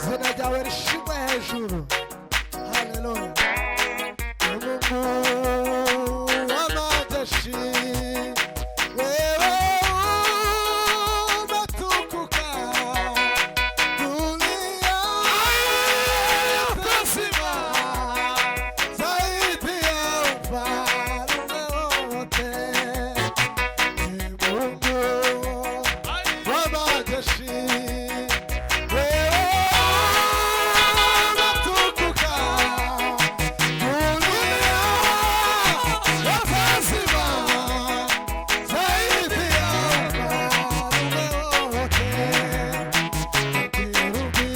Izina ryawe rishimwe hejuru. Haleluya. Mungu w'amajeshi, wewe umetukuka, dunia yote nzima, zaidi ya ufalme wote. Ni Mungu w'amajeshi, wewe umetukuka, dunia yote nzima, zaidi ya ufalme wote. Makerubi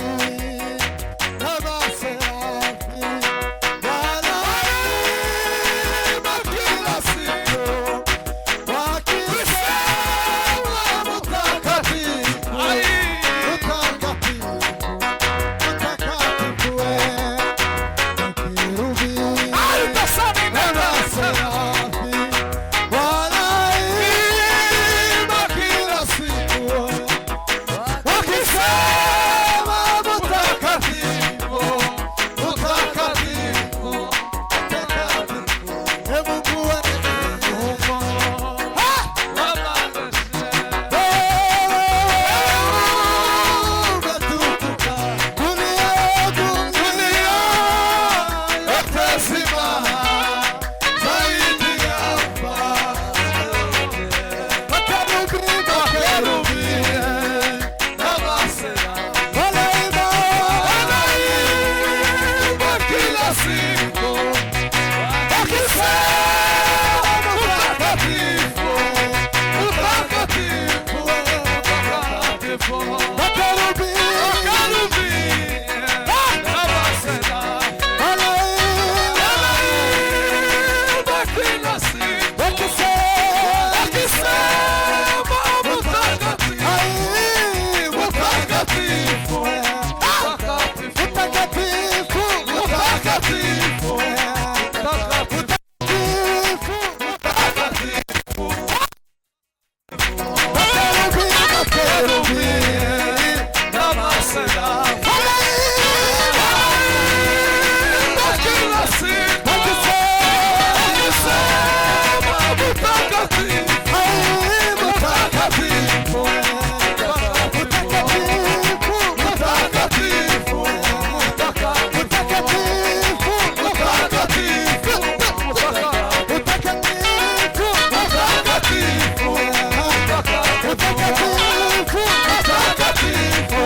na maserafi wanaimba kila siku, wakisema mtakatifu, mtakatifu, mtakatifu, makerubi na maserafi wanaimba kila siku, wakisema mtakatifu, mtakatifu, mtakatifu. E Mungu wa Ah! Wewe umetukuka, dunia, dunia yote nzima, zaidi ya ufalme. Makerubi, makerubi na maserafi wanaimba, wanaimba kila siku, wakisema mtakatifu, mtakatifu, mtakatifu. Makerubi, makerubi na maserafi wanaimba, wanaimba kila siku, wakisema mtakatifu, mtakatifu, mtakatifu, mtakatifu, mtakatifu, mtakatifu. Makerubi, makerubi na maserafi wanaimba kila siku, wakisema mtakatifu, mtakatifu, mtakatifu, mtakatifu, mtakatifu, mtakatifu, mtakatifu, mtakatifu, mtakatifu, mtakatifu.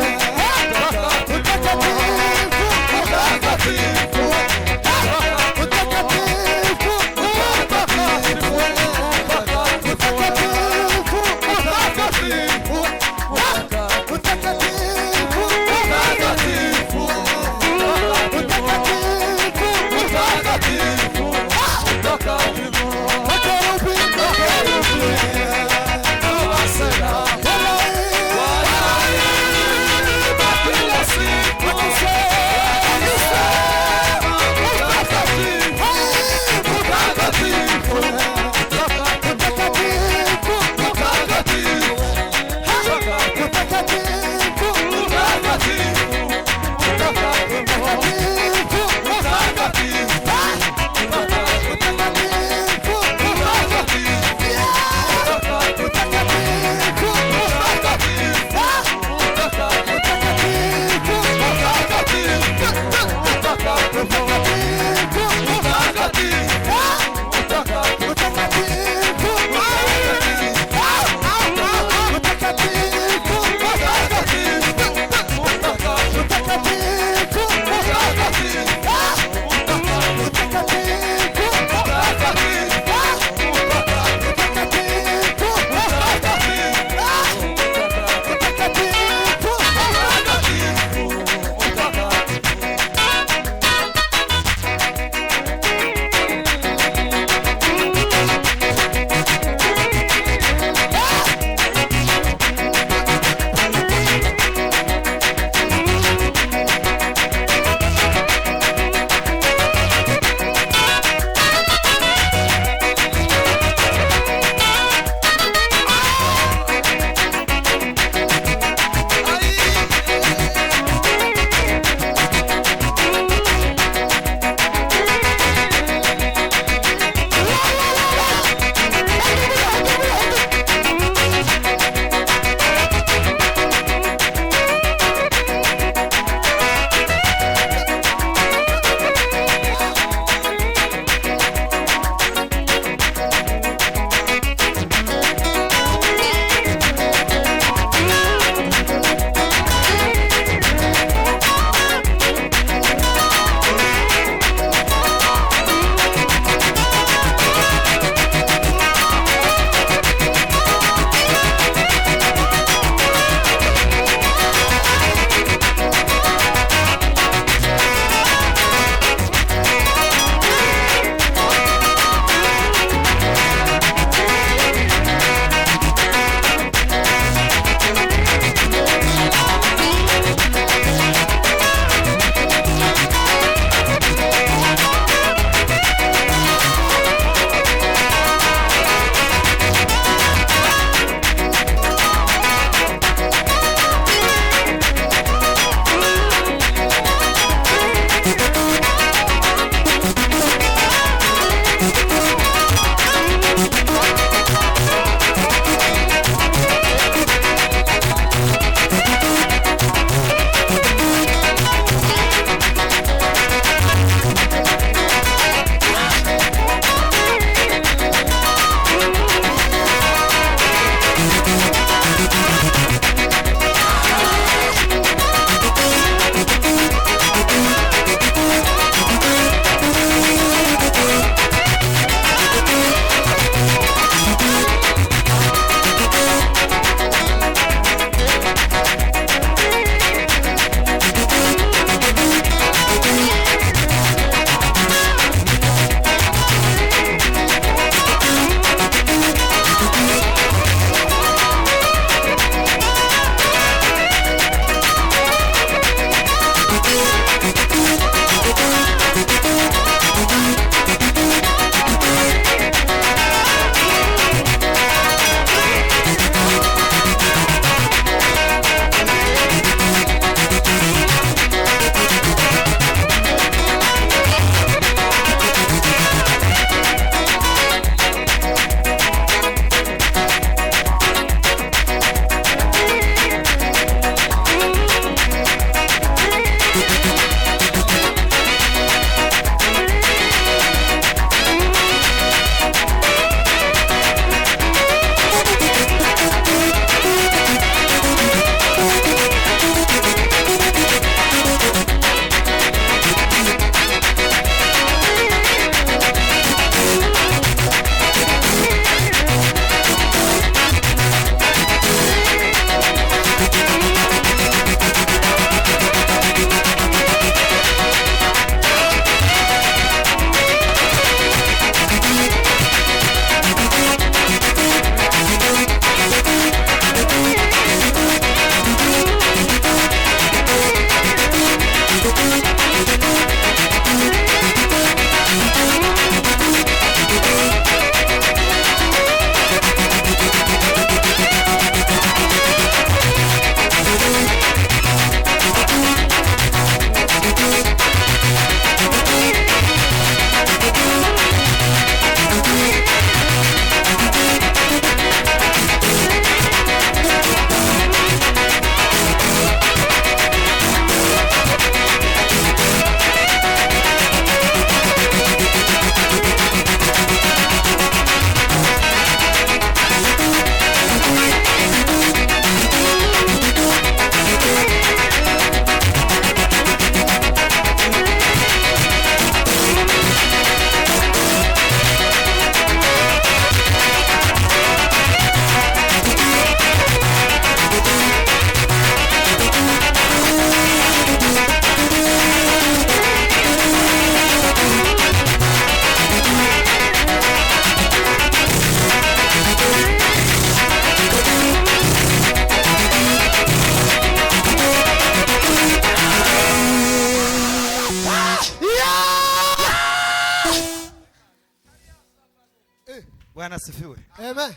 Bwana asifiwe. Amen.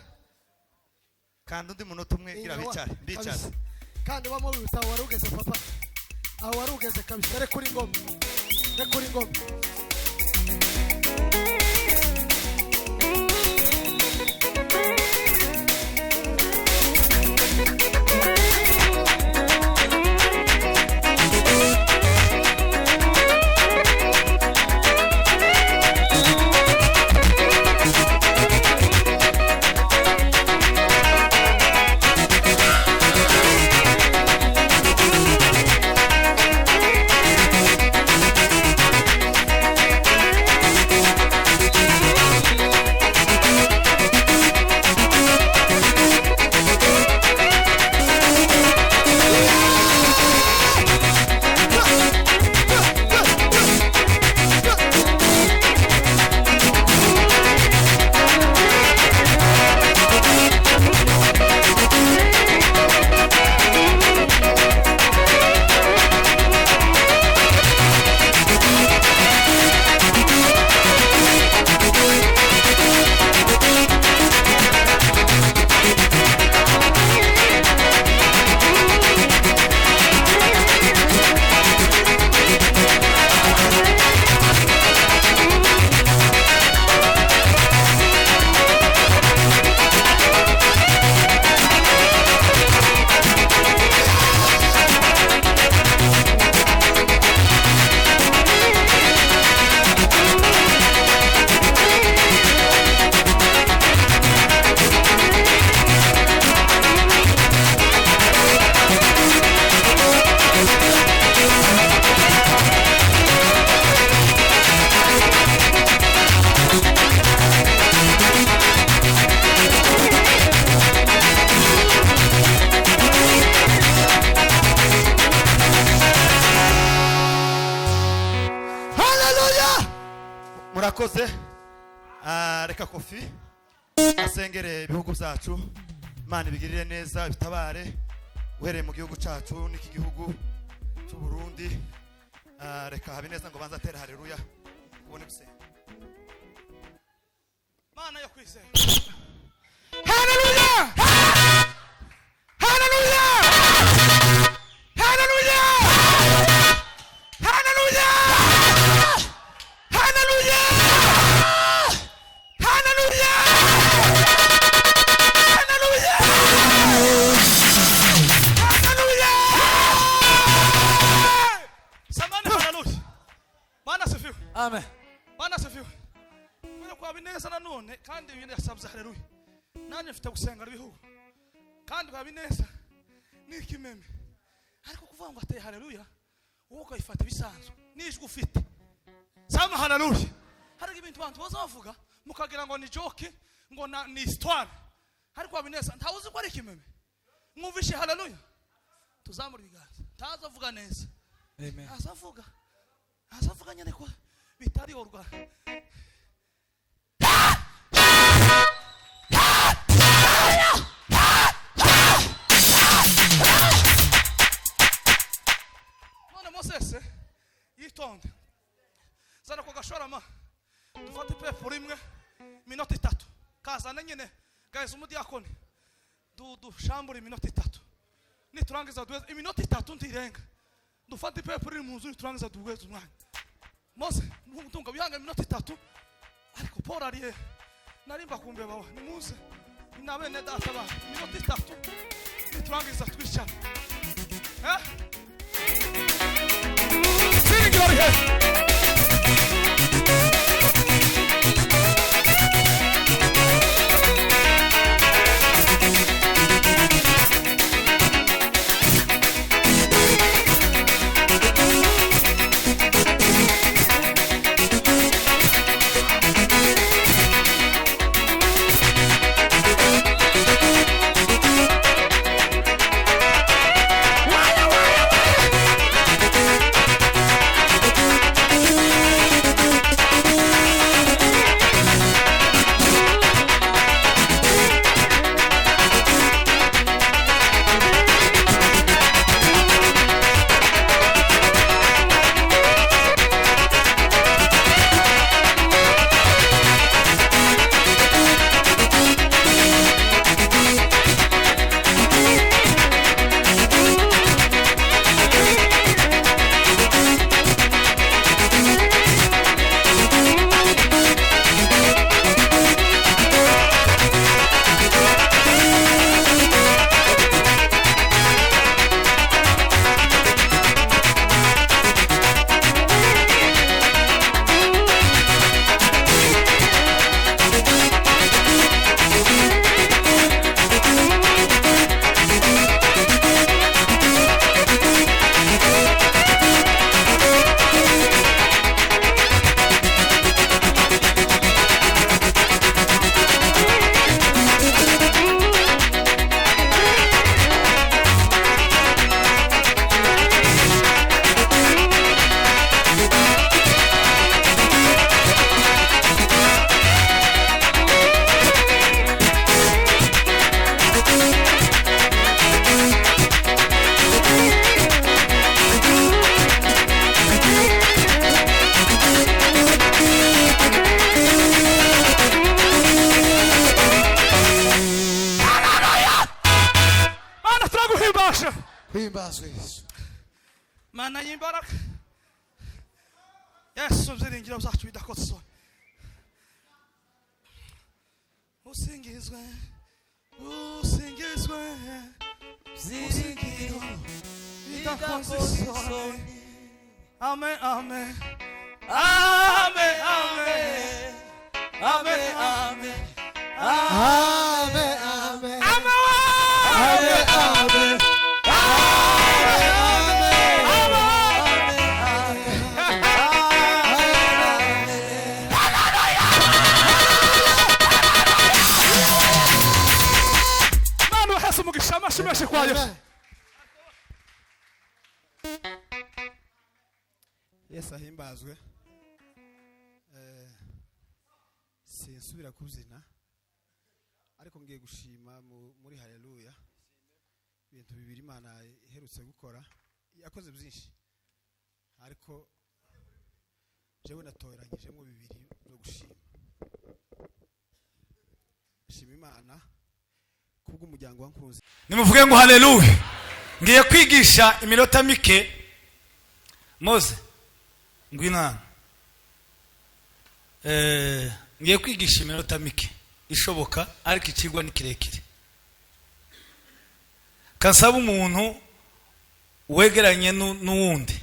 Kandi undi munota umwe gira bicare, bicare. Kandi wamubita wari ugeze papa. Aho wari ugeze kabisa, rekuri ingoma. Rekuri ingoma. Murakoze. Reka Kofi asengere ibihugu byacu, Imana ibigirire neza, bitabare uhereye mu gihugu cyacu n'iki gihugu cy'u Burundi. Reka Habineza ngo banza atere haleluya ubone gusenga. Mana yo kwizera. Haleluya! Haleluya! Haleluya! Haleluya! Haleluya! Haleluya! Haleluya! Haleluya! Samani haleluya. Bwana asifiwe. Amen. Bwana asifiwe. Kubera kwa Habineza nanone kandi ibintu yasabye haleluya. Nanjye mfite gusenga ibihugu. Kandi kwa Habineza ni ikimeme. Ariko kuvuga ngo ateye haleluya wowe ukayifata bisanzwe. Nijwi ufite. Sama haleluya. Hari ibintu abantu bazavuga mukagira ngo ni joke, ngo ni histoire. Ariko Habineza ntawe uzi ko ari ikimeme. Mwumvishe haleluya. Tuzamura ibiganza. Ntazavuga neza. Amen. Azavuga. Azavuga nyine ko bitari orwa. None Moses yitonde. Zana ko gashorama. Dufate pepo rimwe minota itatu. Kazana nyine guys umudiakoni. Du shambura iminota itatu. Niturangiza duweze iminota itatu ntirenga. Dufate pepo rimwe mu nzu niturangiza duweze umwanya. Mose mutunga bihanga iminota itatu. Ariko Paul ariye narimba kumbe bawa nimuze na bene data ba iminota itatu niturangiza twicara. Sing glory here. Waya, waya, waya. Uhimbazwe Yesu. Mana y'imbaraga, Yesu byiringiro byacu bidakoze isoni, usingizwe, usingizwe, byiringiro bidakoze isoni. Amen, amen, amen, amen, amen, amen, Amen, amen. Amen. Amen, amen. Mana uhese umugisha, amashyi menshi kwa Yesu. Amen. Yesu ahimbazwe. Sinsubira kubyina, ariko ngiye gushima muri haleluya ibintu bibiri Imana iherutse gukora. Yakoze byinshi, ariko jewe natoranyijemo bibiri byo gushima. Shima Imana kubw'umuryango wa Nkurunziza. Nimuvuge ngo haleluya. Ngiye kwigisha iminota mike. Moze, ngwino hano. Ngiye kwigisha iminota mike ishoboka, ariko ikigwa ni kirekire. Kansaba umuntu wegeranye n'uwundi,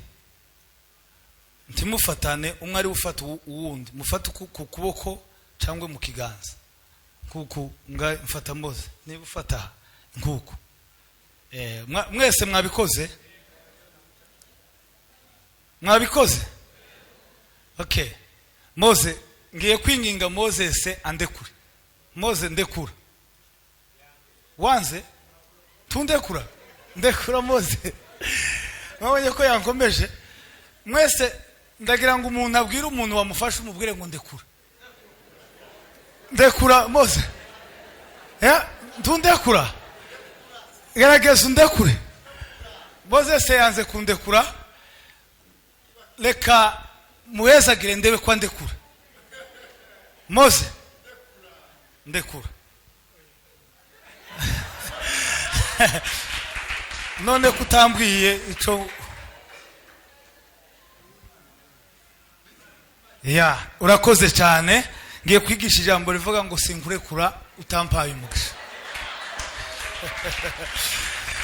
ntimufatane, umwe ari ufata uwundi, mufate ku kuboko cyangwa mu kiganza. Kuku nga mfata Moze, niba ufata nkuku. Mwese mwabikoze? Mwabikoze? Okay. Moze, ngiye kwinginga Moses andekure. Moze, ndekura. Wanze? Tundekura. Ndekura Moze. Mwabonye ko yankomeje. Mwese ndagira ngo umuntu abwire umuntu wamufashe, umubwire ngo ndekura. Ndekura Moze. Ya, tundekura. Gerageza undekure. Moses yanze kundekura. Reka muhezagire ndebe ko andekura. Mose, ndekura. None kutambwiye ico. Ya, urakoze cyane. Ngiye kwigisha ijambo rivuga ngo sinkurekura utampaye umugisha.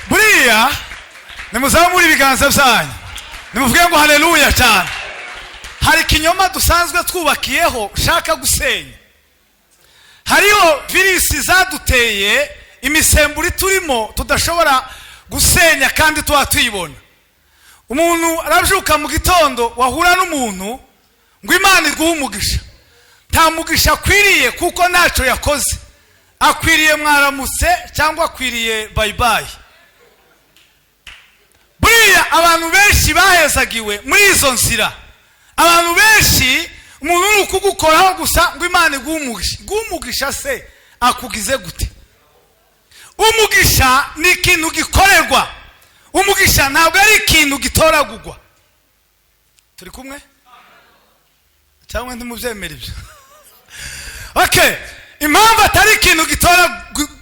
Buriya nimuzamure ibiganza byanyu, nimuvuge ngo haleluya cyane. Hari ikinyoma dusanzwe twubakiyeho shaka gusenya. Hariho virisi zaduteye imisemburo turimo tudashobora gusenya kandi tuba tuyibona. Umuntu arabyuka mu gitondo wahura n'umuntu ngo Imana iguhe umugisha. Nta mugisha akwiriye kuko ntacyo yakoze. Akwiriye mwaramutse cyangwa akwiriye bye bye. Buriya abantu benshi bahezagiwe muri izo nzira. Abantu benshi umuntu uri kugukoraho gusa ngo Imana iguhe umugisha. Iguhe umugisha se akugize gute? Umugisha ni ikintu gikorerwa. Umugisha ntabwo ari ikintu gitoragurwa. Turi kumwe? Cyangwa ntimubyemera ibyo? Okay, impamvu atari ikintu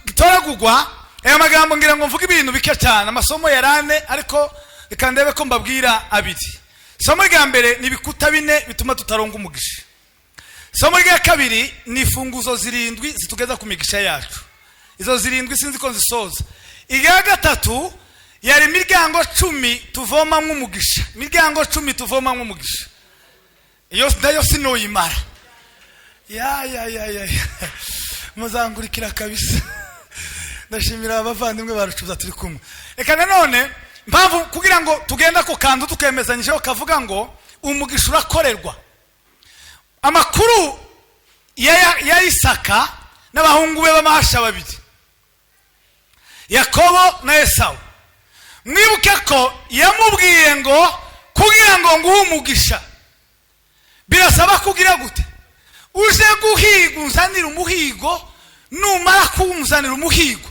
gitoragurwa, aya magambo ngira ngo mvuge ibintu bike cyane, amasomo yarane, ariko reka ndebe ko mbabwira abiri. Isomo rya mbere ni ibikuta bine bituma tutaronga umugisha. Isomo rya kabiri ni imfunguzo zirindwi zitugeza ku migisha yacu. Izo zirindwi sinzi ko nzisoza. Irya gatatu yari imiryango 10 tuvomamwo umugisha. Imiryango 10 tuvomamwo umugisha. Iyo nayo sinoyimara. Ya ya ya ya. Muzangurikira kabisa. Ndashimira abavandimwe barucuza turi kumwe. Reka nanone mpamvu kugira ngo tugenda ku kantu tukemezanyije kavuga ngo umugisha urakorerwa. Amakuru ya Isaka n'abahungu be b'amahasha babiri, Yakobo na Esawu. Mwibuke ko yamubwiye ngo kugira ngo nguhe umugisha birasaba kugira gute? Uje guhiga unzanira umuhigo, numara kuwunzanira umuhigo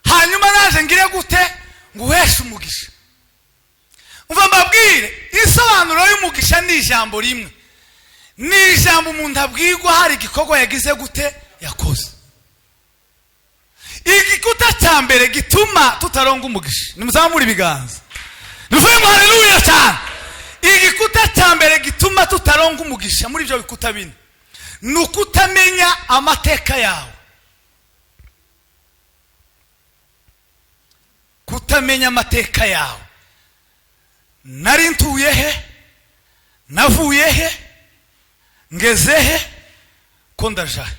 hanyuma naje ngire gute? Nguheshe umugisha. Umva mbabwire, isobanuro y'umugisha ni ijambo rimwe. Ni ijambo umuntu abwirwa hari igikorwa yagize gute? Yakoze. Igikuta cya mbere gituma tutaronga umugisha, nimuzamure ibiganza nimuvuge ngo haleluya cyane. Igikuta cya mbere gituma tutaronga umugisha muri ibyo bikuta bine ni ukutamenya amateka yawe. Kutamenya amateka yawe. Nari ntuye he? Navuye he? Ngeze he? Ko ndaja he?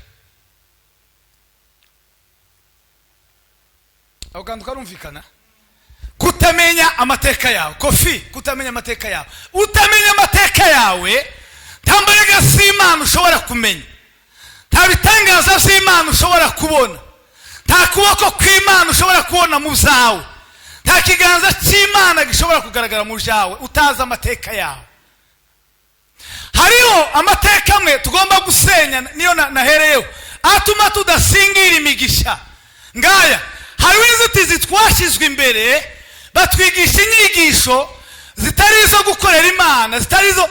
Ako kantu karumvikana? Kutamenya amateka yawe. Kofi, kutamenya amateka yawe. Utamenya amateka yawe, nta mbaraga z'Imana ushobora kumenya, nta bitangaza by'Imana ushobora kubona, nta kuboko kw'Imana ushobora kubona mu byawe, nta kiganza cy'Imana gishobora kugaragara mu byawe utazi amateka yawe. Hariho amateka amwe tugomba gusenya, niyo nahereyeho, atuma tudasingira imigisha. Ngaya, hariho inzitizi twashyizwe imbere, batwigisha inyigisho zitari izo gukorera Imana, zitari izo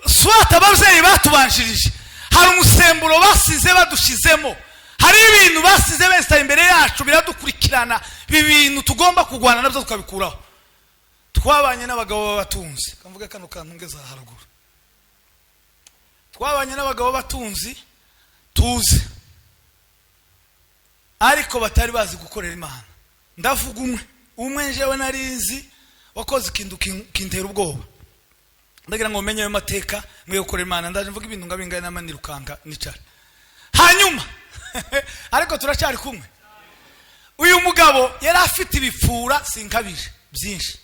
swata ababyeyi batubanjirije. Hari umusemburo basize badushizemo, hari ibintu basize besa imbere yacu biradukurikirana. Ibi bintu tugomba kurwana nabyo tukabikuraho. Twabanye n'abagabo b'abatunzi, kamvuge kano kantu ngeze aha haruguru. Twabanye n'abagabo b'abatunzi tuzi, ariko batari bazi gukorera Imana. Ndavuga umwe njewe narizi wakoze ikintu kintera ubwoba, ndagira ngo menye ayo mateka mwe gukorera Imana. Ndaje mvuga ibintu ngabingaye n'amanirukanga nicara hanyuma ariko turacyari kumwe. Uyu mugabo yari afite ibipfura sinkabije byinshi,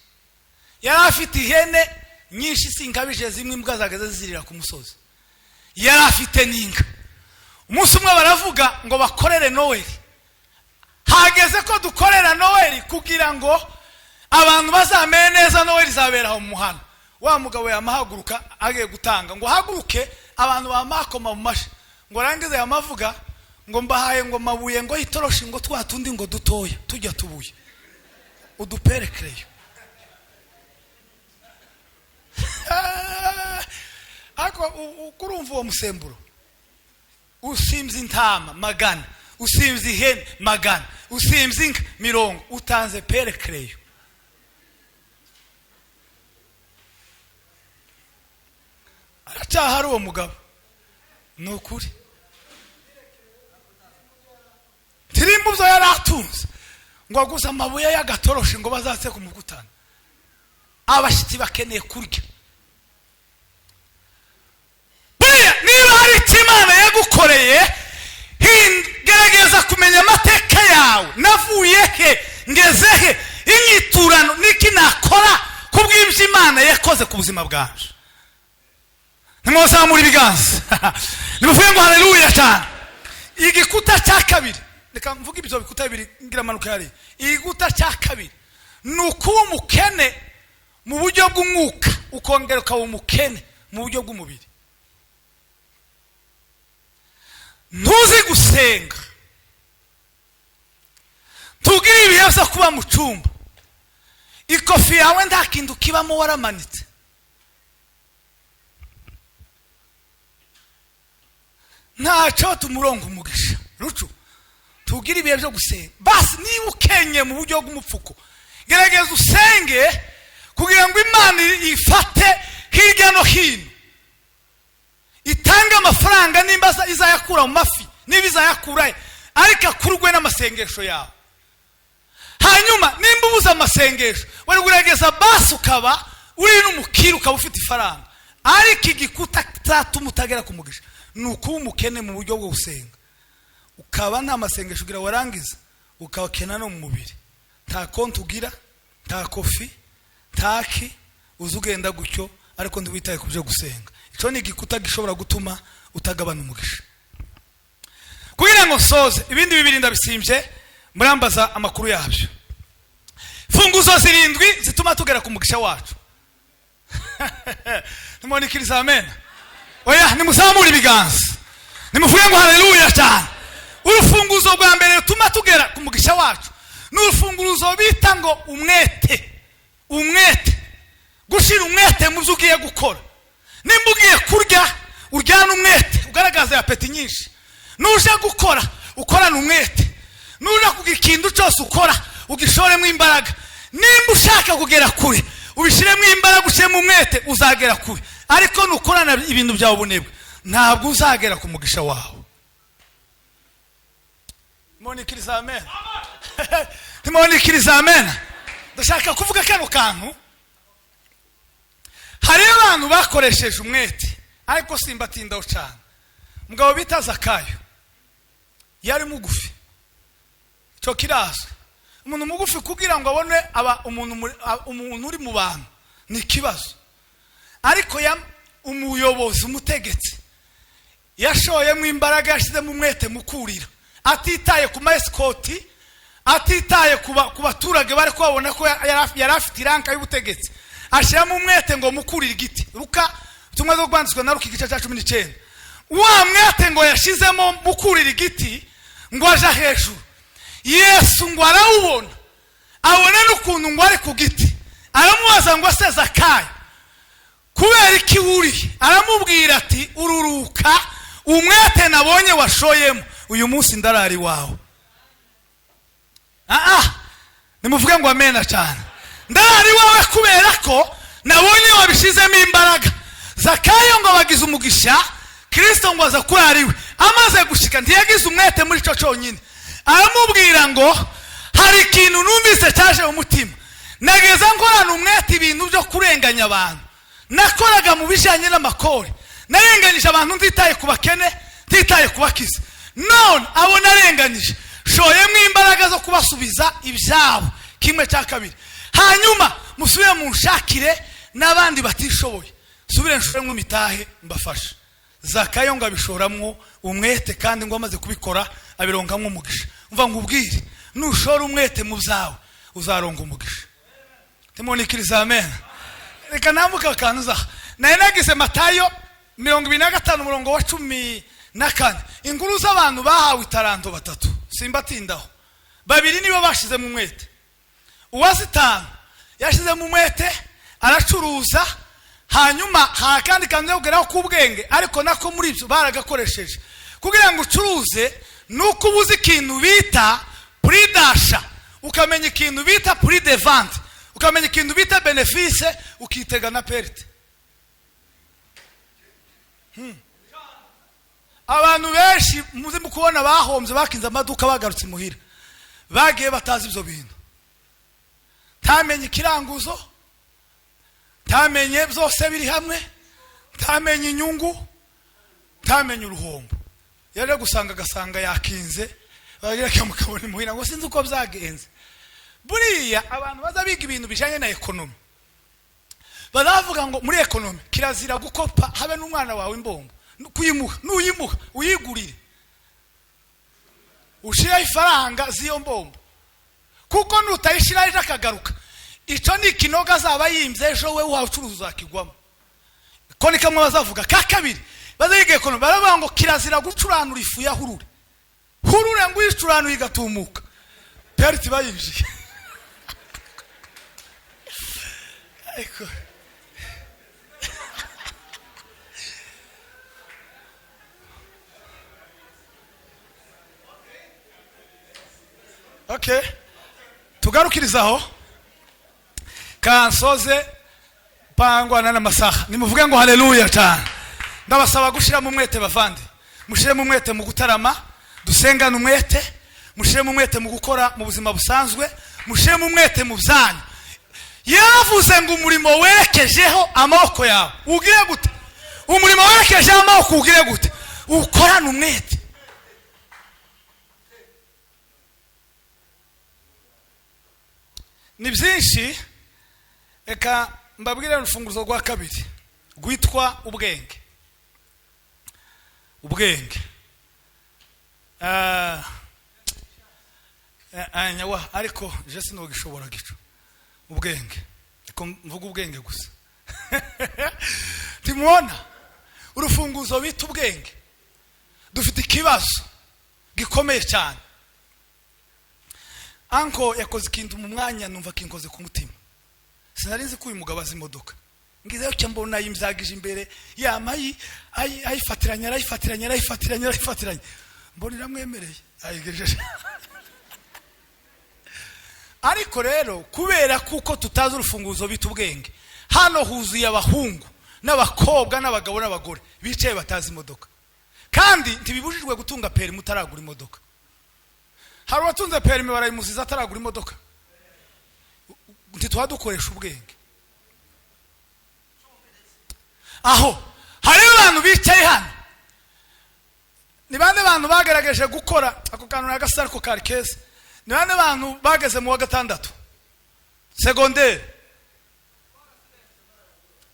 yari afite ihene nyinshi sinkabije, zimwe imbwa zagaze zirira ku musozi, yari afite n'inka. Umunsi umwe baravuga ngo bakorere Noel. Hageze ko dukorera Noel kugira ngo abantu bazamenye neza Noel izabera aho mu muhanda. Wa mugabo yamahaguruka agiye gutanga ngo haguruke abantu bamakoma mu mashi, ngo arangize yamavuga ngo mbahaye ngo mabuye ngo itoroshi ngo twa tundi ngo dutoya tujya tubuye uduperekereyo. Ariko kurumva uwo musemburo, usimze intama magana, usimze ihene magana, usimze inka mirongo, utanze perekereyo. Aracyahari uwo mugabo, ni ukuri. Tirimbu byo yari atunze ngo aguze amabuye y'agatoroshi ngo bazatse ku mugutana. Abashyitsi bakeneye kurya. Buriya niba hari icyo Imana yagukoreye, gerageza kumenya amateka yawe. Navuye he? Ngeze he? Inyiturano niki nakora kubw'ibyo Imana yakoze ku buzima bwanje? Nimuzamure ibiganza nimuvuge ngo haleluya cyane. Igikuta cya kabiri, reka mvuge ibyo bikuta bibiri ngira amanuka yari. Igikuta cya kabiri ni ukuba umukene mu buryo bw'umwuka, ukongera ukaba umukene mu buryo bw'umubiri. Ntuzi gusenga, tugire ibihe byo kuba mu cyumba, ikofi yawe nta kintu kibamo waramanitse. Ntacyo tumurongo umugisha rucu. Tugire ibihe byo gusenga. Basi niba ukenye mu buryo bw'umupfuko, gerageza usenge kugira ngo Imana ifate hirya no hino, itange amafaranga nimba izayakura mu mafi, niba izayakura, ariko akurwe n'amasengesho yawe. Hanyuma nimba ubuze amasengesho, wari kugerageza basi ukaba uri n'umukire, ukaba ufite ifaranga, ariko igikuta cyatuma utagera ku mugisha ni ukuba umukene mu buryo bwo gusenga, ukaba nta masengesho ugira, warangiza ukabakena no mu mubiri. Nta konti ugira, nta kofi, nta ki, uza ugenda gutyo, ariko ntiwitaye ku byo gusenga. Icyo ni igikuta gishobora gutuma utagabana umugisha. Kugira ngo nsoze, ibindi bibiri ndabisimbye, murambaza amakuru yabyo. Funguzo zirindwi zituma tugera ku mugisha wacu. Nimunikiriza amen. Oya, nimuzamure ibiganza nimuvuge ngo haleluya cyane. Urufunguzo rwa mbere rutuma tugera ku mugisha wacu ni urufunguzo bita ngo umwete. Umwete, gushira umwete mu byo ugiye gukora. Nimba ugiye kurya, uryana umwete, ugaragaza apeti nyinshi. Nuje gukora, ukorana umwete. Nuja kugira ikintu cyose ukora, ugishoremo imbaraga. Nimba ushaka kugera kure, ubishyiremo imbaraga, ushyiremo umwete, uzagera kure. Ariko nukorana ibintu byawe ubunebwe, ntabwo uzagera ku mugisha wawe. Monikiriza amen. Timonikiriza amen. Ndashaka kuvuga kano kantu. Hariyo abantu bakoresheje umwete, ariko simbatindaho cyane. Umugabo bita Zakayo yari mugufi, icyo kirazwi. Umuntu mugufi kugira ngo abone aba umuntu uri mu bantu ni ikibazo. Ariko umuyobozi, umutegetsi, yashoyemo imbaraga, yashyizemo umwete mu kurira, atitaye ku ma escort, atitaye ku baturage bari kubabona ko yari afite i rank y'ubutegetsi. Ashyiramo umwete ngo mukurire igiti. Ruka, ubutumwa bwo bwanditswe na Ruka, igice cya 19. Wa mwete ngo yashyizemo mukurira igiti ngo aja hejuru, Yesu ngo arawubona, abone n'ukuntu ngo ari ku giti. Aramubaza ngo: "Se Zakayo, kubera iki wuriye?" Aramubwira ati: "Ururuka, umwete nabonye washoyemo, uyu munsi ndarari wawe." Ah, nimuvuge ngo amena cyane. Ndarari wawe kubera ko nabonye wabishizemo imbaraga. Zakayo ngo bagize umugisha, Kirisito ngo aza kurara iwe. Amaze gushika, ntiyagize umwete muri cyo cyonyine. Aramubwira ngo: "Hari ikintu numvise cyaje mu mutima. Nageza nkorana umwete ibintu byo kurenganya abantu. Nakoraga mu bijyanye n'amakori, narenganyije abantu, ntitaye ku bakene, ntitaye ku bakize. None abo narenganyije shoyemo imbaraga zo kubasubiza ibyabo kimwe cya kabiri. Hanyuma musubire munshakire n'abandi batishoboye, subire nshoremo imitahe mbafashe." Zakayo ngo abishoramwo umwete, kandi ngo amaze kubikora abironkamwo umugisha. Umva nkubwire, nushora umwete mu byawe, uzaronga umugisha. Timunikiriza amen. Reka nambuke akantu zaha. Nari nagize Matayo 25, umurongo wa 14, inkuru z'abantu bahawe itaranto batatu. Simbatindaho. Babiri nibo bashizemo umwete. Uwazitanu yashizemo umwete, aracuruza. Hanyuma hari akandi kantu kugeraho k'ubwenge, ariko nako muri ibyo baragakoresheje. Kugira ngo ucuruze ni uko uba uzi ikintu bita prix d'achat, ukamenya ikintu bita prix de vente, ukamenya ikintu bita bénéfice, ukitega na perte. Abantu benshi muzi mu kubona bahombye, bakinze amaduka, bagarutse imuhira, bagiye batazi ibyo bintu. Ntamenye ikiranguzo, ntamenye byose biri hamwe, ntamenye inyungu, ntamenye uruhombo. Yaje gusanga, agasanga yakinze, bagira mukabona imuhira ngo sinzi uko byagenze. Buriya abantu baza biga ibintu bijyanye na économie bazavuga ngo muri économie kirazira gukopa habe n'umwana wawe imbombo kuyimuha. Nuyimuha, uyigurire, ushireho ifaranga z'iyo mbombo, kuko nutayishyiraho ejo akagaruka, icyo ni ikinogo azaba yimbye. Ejo we ucuruza uzakigwamo. Ko ni kamwe bazavuga. Ka kabiri baziga économie, baravuga ngo kirazira gucuranura ifu ya hurure. Hurure ngo uyicuranuye igatumuka, perte bayinjiye. Ariko okay, tugarukiriza aho, kansoze pangwana n'amasaha. Nimuvuge ngo haleluya cyane. Ndabasaba gushyiramo umwete, bavandi. Mushyiremo umwete mu gutarama, dusengane umwete. Mushyiremo umwete mu gukora mu buzima busanzwe, mushyiremo umwete mu byanyu. Yaravuze ngo umurimo werekejeho amaboko yawe ugire gute? Umurimo werekejeho amaboko ugire gute? Ukorane umwete. Ni byinshi. Reka mbabwire urufunguzo rwa kabiri rwitwa ubwenge. Ubwenge. Nyawa, ariko je sinogishobora gico ubwenge. Reka mvuga ubwenge gusa. Timubona urufunguzo bita ubwenge. Dufite ikibazo gikomeye cyane. Anko yakoze ikintu mu mwanya, numva kinkoze ku mutima. Sinari nzi ko uyu mugabo azi imodoka. Ngizeyo cyo mbona yimzagije imbere yama ayifatiranya, arayifatiranya, arayifatiranya, arayifatiranya, mbona iramwemereye, ayigejeje. Ariko rero kubera kuko tutazi urufunguzo bita ubwenge, hano huzuye abahungu n'abakobwa n'abagabo n'abagore bicaye batazi imodoka. Kandi ntibibujijwe gutunga perimi utaragura imodoka. Hari uwatunze perimi barayimuziza ataragura imodoka. Ntituba dukoresha ubwenge. Aho hariho abantu bicaye hano, ni bande bantu bagerageje gukora ako kantu n'agasa ariko kari keza? Ni bande bantu bageze mu wa gatandatu segonderi?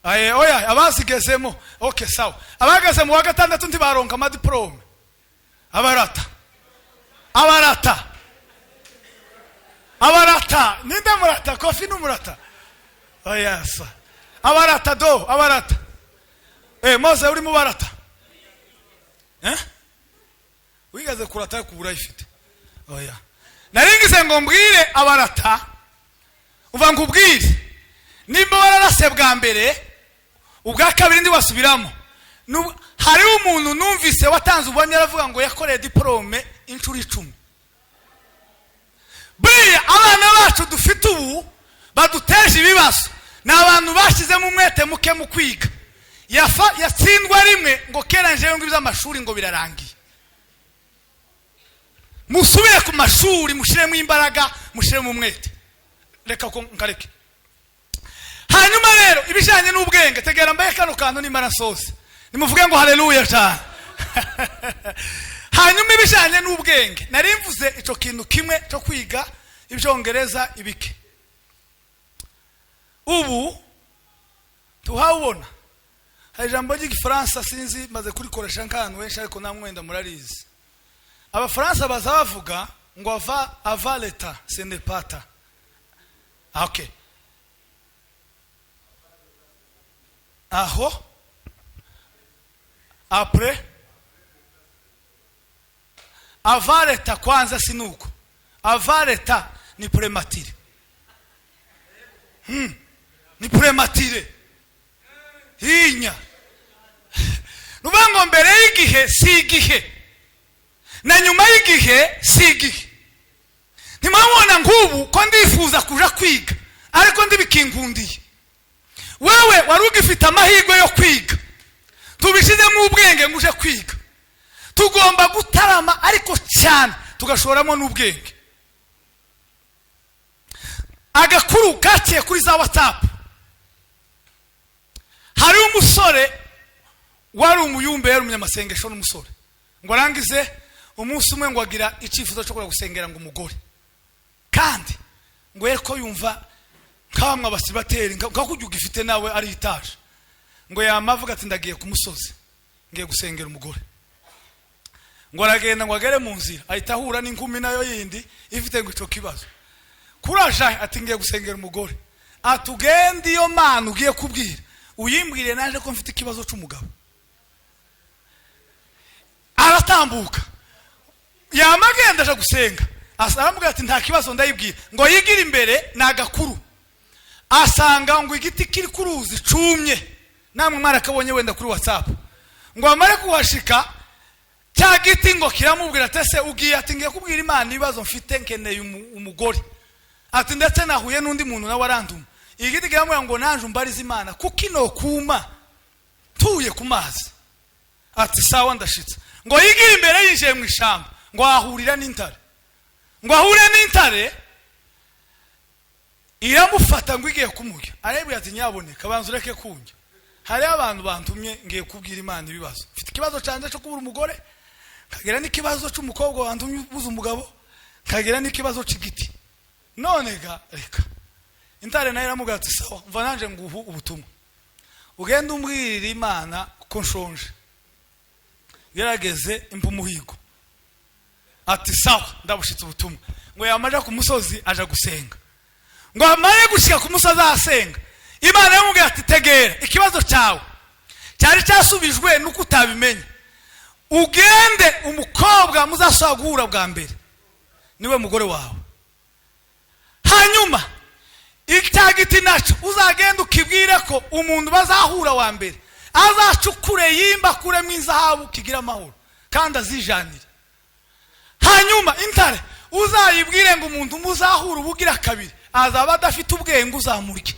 Aye, oya, abazigezemo, okay, sawa. Abageze mu wa gatandatu ntibaronka amadiporome. Abarata, abarata, abarata, ninde murata? Kofi n'umurata? Oya sa, abarata do, abarata. Mose uri mu barata? Wigeze kurata kubura ifite? Oya, naringize ngo mbwire abarata, uva nkubwire, nimba wararase bwa mbere, ubwa kabiri ndi wasubiramo. Hariho umuntu numvise watanze ubuhamya, aravuga ngo yakoreye diporome inshuro 10. Buriya abana bacu dufite ubu baduteje ibibazo ni abantu bashyizemo umwete muke mu kwiga. Yatsindwa rimwe ngo kera njewe ngo iby'amashuri ngo birarangiye. Musubire ku mashuri, mushyiremo imbaraga, mushyiremo umwete. Reka ko nkareke. Hanyuma rero ibijyanye n'ubwenge, tegera mbaye kano kantu nimara sose nimuvuge ngo haleluya cyane. Hanyuma ibijyanye n'ubwenge, nari mvuze icyo kintu kimwe cyo kwiga ibyongereza ibike. Ubu tuhawubona hari ijambo ry'igifaransa, sinzi maze kurikoresha nk'ahantu henshi, ariko namwe wenda murarizi. Abafaransa baza bavuga ngo ava leta ce n'est pas ta. Okay, aho après avant leta kwanza sinuko avant leta ni prématuré. Ni prématuré hinya. Nuvuga ngo mbere y'igihe si igihe, na nyuma y'igihe si igihe. Ntimwabona nk'ubu ko ndifuza kuja kwiga ariko ndibikingundiye. Wewe wari ugifite amahirwe yo kwiga, tubishizemo ubwenge ngo uje kwiga. Tugomba gutarama ariko cyane tugashoramo n'ubwenge. Agakuru kaciye kuri za WhatsApp, hari umusore wari umuyumbe, yari umunyamasengesho n'umusore, ngo arangize umunsi umwe ngo agira icyifuzo cyo kujya gusengera ngo umugore, kandi ngo yereko yumva nk'abamwe abasibateri nka kujya ugifite nawe ari itaje, ngo yamavuga ati ndagiye ku musozi ngiye gusengera umugore. Ngo aragenda ngo agere mu nzira ahita ahura n'inkumi nayo yindi ifite ngo ico kibazo. Kuraje ati ngiye gusengera umugore, atugende iyo mana ugiye kubwira uyimbwire naje ko mfite ikibazo c'umugabo. Aratambuka yamagenda aje gusenga, aramubwira ati nta kibazo ndayibwira. Ngo yigire imbere ni agakuru, asanga ngo igiti kiri ku ruzi cumye, namwe mwarakabonye wenda kuri WhatsApp. Ngo amare kuhashika cya giti ngo kiramubwira ati ese ugiye? Ati ngiye kubwira Imana ibibazo mfite, nkeneye umugore. Ati ndetse nahuye n'undi muntu nawe aranduma. Igiti kiramubwira ngo naje umbarize Imana kuko ino kuma tuye ku mazi. Ati sawa ndashitse. Ngo yigire imbere yinjiye mu ishamba ngo ahurira n'intare. Ngo ahure n'intare iramufata ngo igiye kumurya. Arebye ati nyaboneka banza ureke kunjya, hari abantu bantumye ngiye kubwira Imana ibibazo mfite. Ikibazo cyanjye cyo kubura umugore, nkagira n'ikibazo cy'umukobwa wantumye ubuze umugabo, nkagira n'ikibazo cy'igiti. None ga reka. Intare nayo iramubwira ati sawa mva nanje nguhu ubutumwa, ugende umbwirire Imana ko nshonje, gerageze impa umuhigo. Ati sawa ndabushitse ubutumwa. Ngo yamaje ku musozi aja gusenga. Ngo amare gushika ku musozi asenga, Imana yamubwira ati tegera ikibazo cyawe cyari cyasubijwe nuko utabimenya, ugende umukobwa muzashobora guhura bwa mbere niwe mugore wawe. Hanyuma icya giti nacyo uzagenda ukibwire ko umuntu bazahura wa mbere azacukure yimba akuremo izahabu kigira amahoro kandi azijanire. Hanyuma intare Uzayibwire ngo umuntu muzahura ubugira kabiri azaba adafite ubwenge, uzamurye.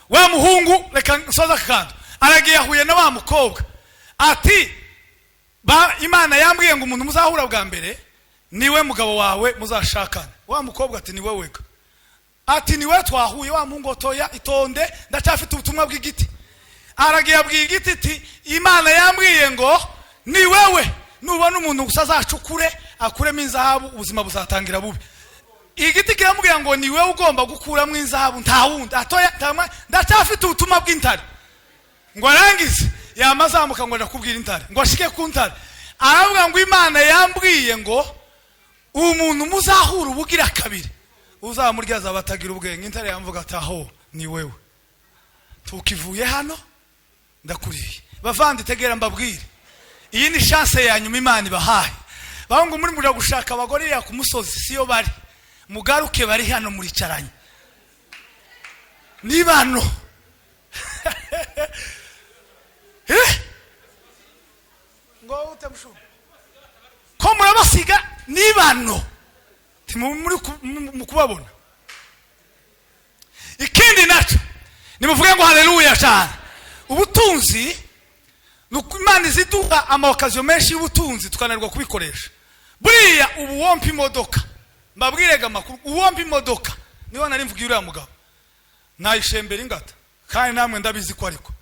Wa muhungu, reka nsoza aka kantu, aragiye ahuye na wa mukobwa, ati ba Imana yambwiye ngo umuntu muzahura bwa mbere niwe mugabo wawe muzashakana. Wa mukobwa ati niwe wega, ati niwe twahuye. Wa muhungu otoya, itonde, ndacyafite ubutumwa bw'igiti. Aragiye abwiye igiti iti Imana yambwiye ngo ni wewe, nubona umuntu gusa azacukure akuremo inzahabu, ubuzima buzatangira bubi. Igiti kiramubwira ngo ni wewe ugomba gukuramo inzahabu, nta wundi. Atoya, ndacyafite ubutumwa bw'intare. Ngo arangize yama azamuka ngo ndakubwira intare, ngo ashike ku ntare, aravuga ngo Imana yambwiye ngo umuntu muzahura ubugira kabiri uzamurya azaba atagira ubwenge. Intare yamvuga ati aho ni wewe, tukivuye hano ndakuriye. Bavandi, tegera mbabwire, iyi ni chance ya nyuma Imana ibahaye. Bahungu, muri muja gushaka abagore iriya ku musozi, siyo bari, mugaruke bari hano muricaranye ni bano. Ngo utamushu ko murabasiga ni bano, muri mu kubabona. Ikindi naco nimuvuge ngo haleluya cyane. Ubutunzi nuko Imana iziduha ama occasion menshi y'ubutunzi, tukananirwa kubikoresha. Buriya ubu wompa imodoka, mbabwirega amakuru, uwompa imodoka niba nari mvugiye uriya mugabo nayishembera ingata, kandi namwe ndabizi ko ariko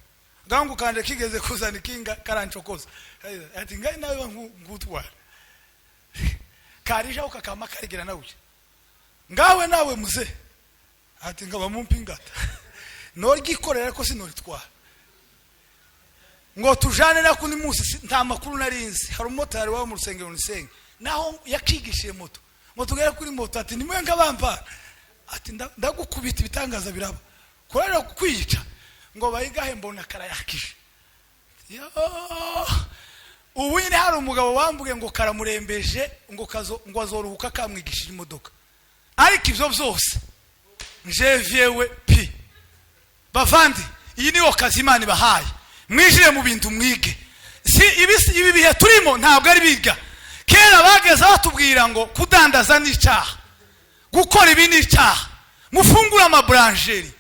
gangu kanje kigeze kuzana ikinga karancokoza, ati ngai nawe ngutwara karijaho kakama karigera nawe ngawe nawe muze, ati ngaba mumpa ingata noryikorera ariko sinoritwara ngo tujane. Nakundi munsi nta makuru narinzi, hari umumotari waba mu rusengero nisenge naho yakigishije moto, ngo tugere kuri moto, ati nimwe nk'abampara, ati ndagukubita ibitangaza biraba kurera kwiyica, ngo bayigahe mbona karayakije. Ubu nyine hari umugabo wambuye ngo karamurembeje, ngo kazo ngo azoruhuka kamwigishije imodoka. Ariko ivyo byose njevyewe pi. Bavandi, iyi ni okazi Imana ibahaye, mwijire mu bintu mwige. Si ibi bihe turimo ntabwo ari biga kera bageze batubwira ngo kudandaza ni icyaha, gukora ibi ni icyaha. Mufungure amaburanjeri,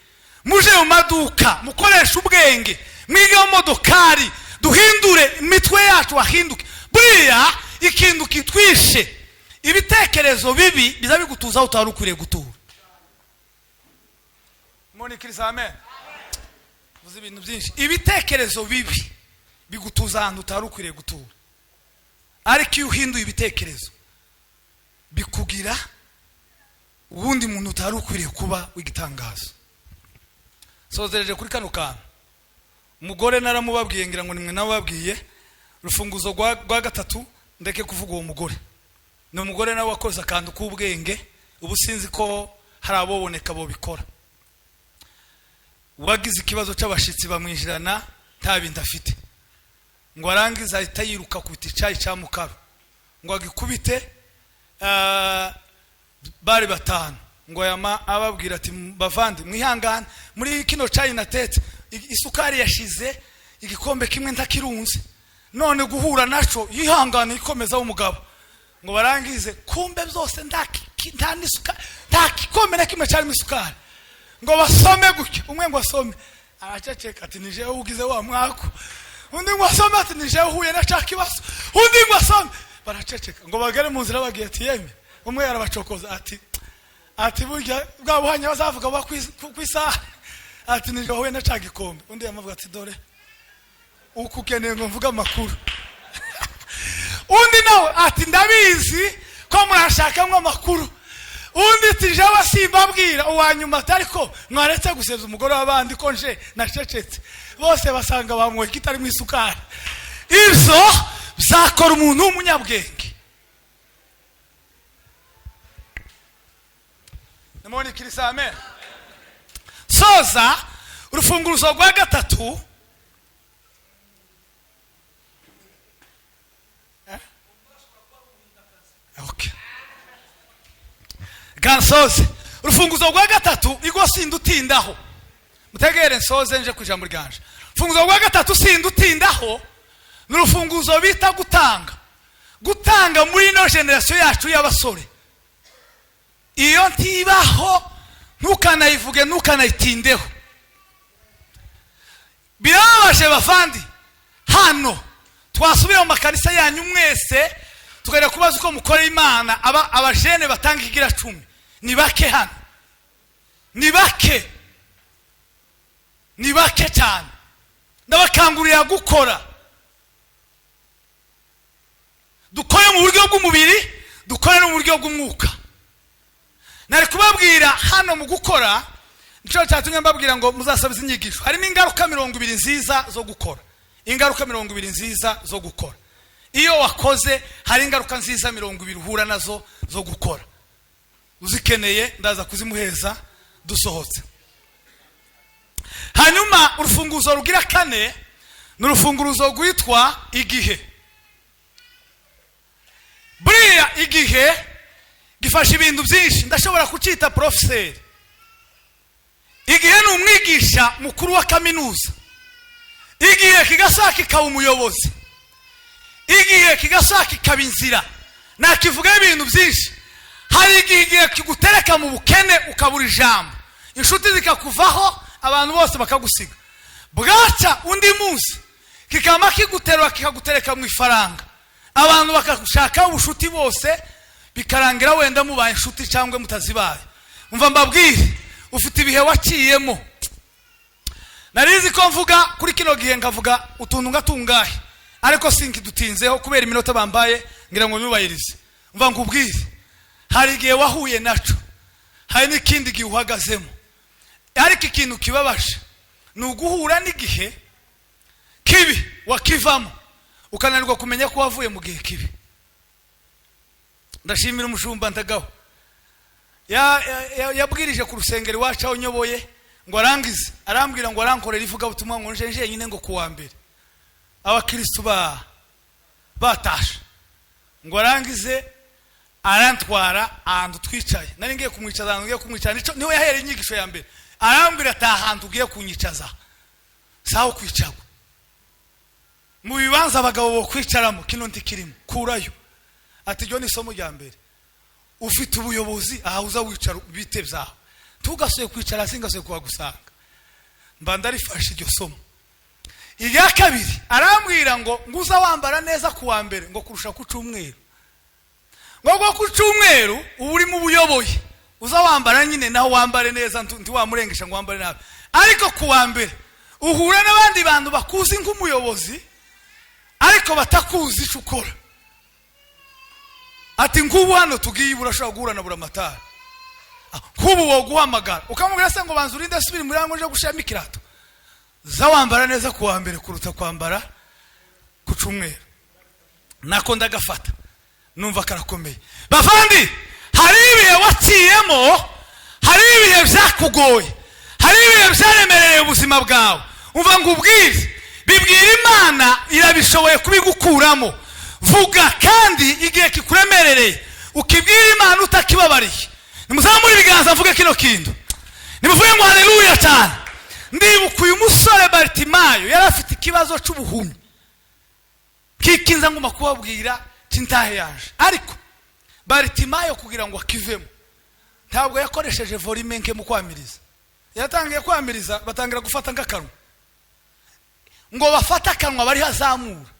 muje mu maduka, mukoreshe ubwenge, mwige mu modokari, duhindure imitwe yacu ahinduke. Buriya ikintu kitwishe ibitekerezo bibi biza bigutuza aho utari ukwiriye gutura. Moni amen. Uzi ibintu byinshi, ibitekerezo bibi bigutuza ahantu utari ukwiriye gutura. Ariko iyo uhinduye ibitekerezo bikugira ubundi muntu utari ukwiriye kuba w'igitangazo. Sozereje kuri kano kantu, umugore naramubabwiye, ngira ngo nimwe nababwiye urufunguzo rwa gatatu. Ndeke kuvuga uwo mugore, ni umugore nawe wakoze akantu k'ubwenge, ubu sinzi ko hari aboboneka bobikora. Wagize ikibazo cy'abashitsi bamwijirana nta bindi afite, ngo arangize ahita yiruka kubita icyayi cya mukaro, ngo agikubite. Bari batanu, ngo yama ababwira ati bavandi mwihangane, muri kino cyayi natetse isukari yashize igikombe kimwe ntakirunze, none guhura naco yihangane ikomeza umugabo. Ngo barangize kumbe byose nta n'isukari, nta kikombe na kimwe cyarimo isukari. Ngo basome gutya, umwe ngo asome araceceka ati nije ugize wa mwako, undi ngo asome ati nije uhuye na ca kibazo, undi ngo asome baraceceka. Ngo bagere mu nzira bagiye ati yeme, umwe yarabacokoza ati burya bwa buhanya bazavuga ba ku isaha, ati nije wahuye na ca gikombe. Undi yamavuga ati dore uko ukeneye ngo mvuge amakuru. Undi nawe ati ndabizi ko murashaka amakuru. Undi ati jewe simbabwira. Uwa nyuma ati ariko mwaretse gusebya umugore w'abandi ko nje nacecetse. Bose basanga bamwoye kitarimo isukari. Ibyo bizakora umuntu w'umunyabwenge. Namoni kirisame. Soza urufunguzo rwa gatatu. Okay. Gansoze urufunguzo rwa gatatu igwa sindutindaho. Mutegere nsoze nje ku ijambo ryanje. Urufunguzo rwa gatatu sindutindaho Ni urufunguzo bita gutanga. Gutanga muri ino generasiyo yacu y'abasore, iyo ntibaho, ntukanayivuge, ntukanayitindeho. Birababaje bavandi, hano twasubira mu makanisa yanyu mwese, tukajya kubaza uko mukora Imana. Aba abajene batanga ikigira cumi ni bake hano, ni bake, ni bake cyane. Ndabakangurira gukora. Dukore mu buryo bw'umubiri, dukore no mu buryo bw'umwuka. Nari kubabwira hano mu gukora, nicyo cyatumye mbabwira ngo muzasabe izi nyigisho. Harimo ingaruka 20 nziza zo gukora, ingaruka 20 nziza zo gukora. Iyo wakoze, hari ingaruka nziza 20 uhura nazo zo gukora. Uzikeneye ndaza kuzimuheza dusohotse. Hanyuma urufunguzo rugira kane ni urufunguzo rwitwa igihe. Buriya igihe gifasha ibintu byinshi. Ndashobora kucyita porofeseri. Igihe ni umwigisha mukuru wa kaminuza. Igihe kigasaka kikaba umuyobozi. Igihe kigasaka kikaba inzira. Nakivugaho ibintu byinshi. Hari igihe igihe kigutereka mu bukene, ukabura ijambo, inshuti zikakuvaho, abantu bose bakagusiga. Bwaca undi munsi kikaba kiguterura, kikagutereka mu ifaranga, abantu bakagushakaho ubushuti bose, bikarangira wenda mubaye inshuti cyangwa mutazibaye. Umva mbabwire, ufite ibihe waciyemo. Narizi ko mvuga kuri kino gihe, nkavuga utuntu ngatungahe, ariko sinkidutinzeho kubera iminota bambaye, ngira ngo nyubahirize. Mva nkubwire, hari igihe wahuye naco, hari n'ikindi gihe uhagazemo. Ariko ikintu kibabaje ni uguhura n'igihe kibi, wakivamo ukananirwa kumenya ko wavuye mu gihe kibi. Ndashimira umushumba Ntagaho, yabwirije ku rusengero iwacu aho nyoboye, ngo arangize arambwira ngo arankorera ivugabutumwa, ngo nje njyenyine, ngo kuwa mbere abakirisitu ba batashe, ngo arangize arantwara ahantu twicaye. Nari ngiye kumwicaza ahantu ngiye kumwicaza, niho yahereye inyigisho ya mbere. Arambwira ati: "Ahantu ugiye kunyicaza saho kwicarwa. Mu bibanza abagabo bo kwicaramo, kino ntikirimo, kurayo." Ati: "Iryo ni isomo rya mbere. Ufite ubuyobozi, aha uza wicara bite byawe, ntugasuye kwicara hasi, ngasuye kuhagusanga." Mba ndarifashe iryo somo. Irya kabiri arambwira ngo nguza wambara neza ku wa mbere, ngo kurusha ku cyumweru, ngo ku cyumweru uba urimo ubuyoboye, uza wambara nyine naho wambare neza, ntiwamurengesha ngo wambare nabi. Ariko ku wa mbere uhura n'abandi bantu bakuzi nk'umuyobozi, ariko batakuzi icyo ukora. Ati: "Nk'ubu hano tugiye, urashobora guhura na buramatari. Nk'ubu woguhamagara ukamubwira se ngo banza urinde asubire muri yango nje gushiramo ikirato? Za wambara neza ku wa mbere kuruta kwambara ku cyumweru." Nako ndagafata, numva karakomeye. Bavandi, hari ibihe waciyemo, hari ibihe byakugoye, hari ibihe byaremereye ubuzima bwawe. Umva ngo ubwire, bibwira Imana, irabishoboye kubigukuramo. Vuga kandi igihe kikuremerereye, ukibwira Imana utakibabariye. Nimuzamure ibiganza, mvuge kino kintu, nimuvuge ngo haleluya cyane. Ndibuka uyu musore Baritimayo yari afite ikibazo cy'ubuhumyi kikinza, ngomba kubabwira cy'intahe yaje. Ariko Baritimayo kugira ngo akivemo, ntabwo yakoresheje volume nke mu kwamiriza. Yatangiye kwamiriza, batangira gufata nk'akanwa, ngo bafate akanwa bariho azamura.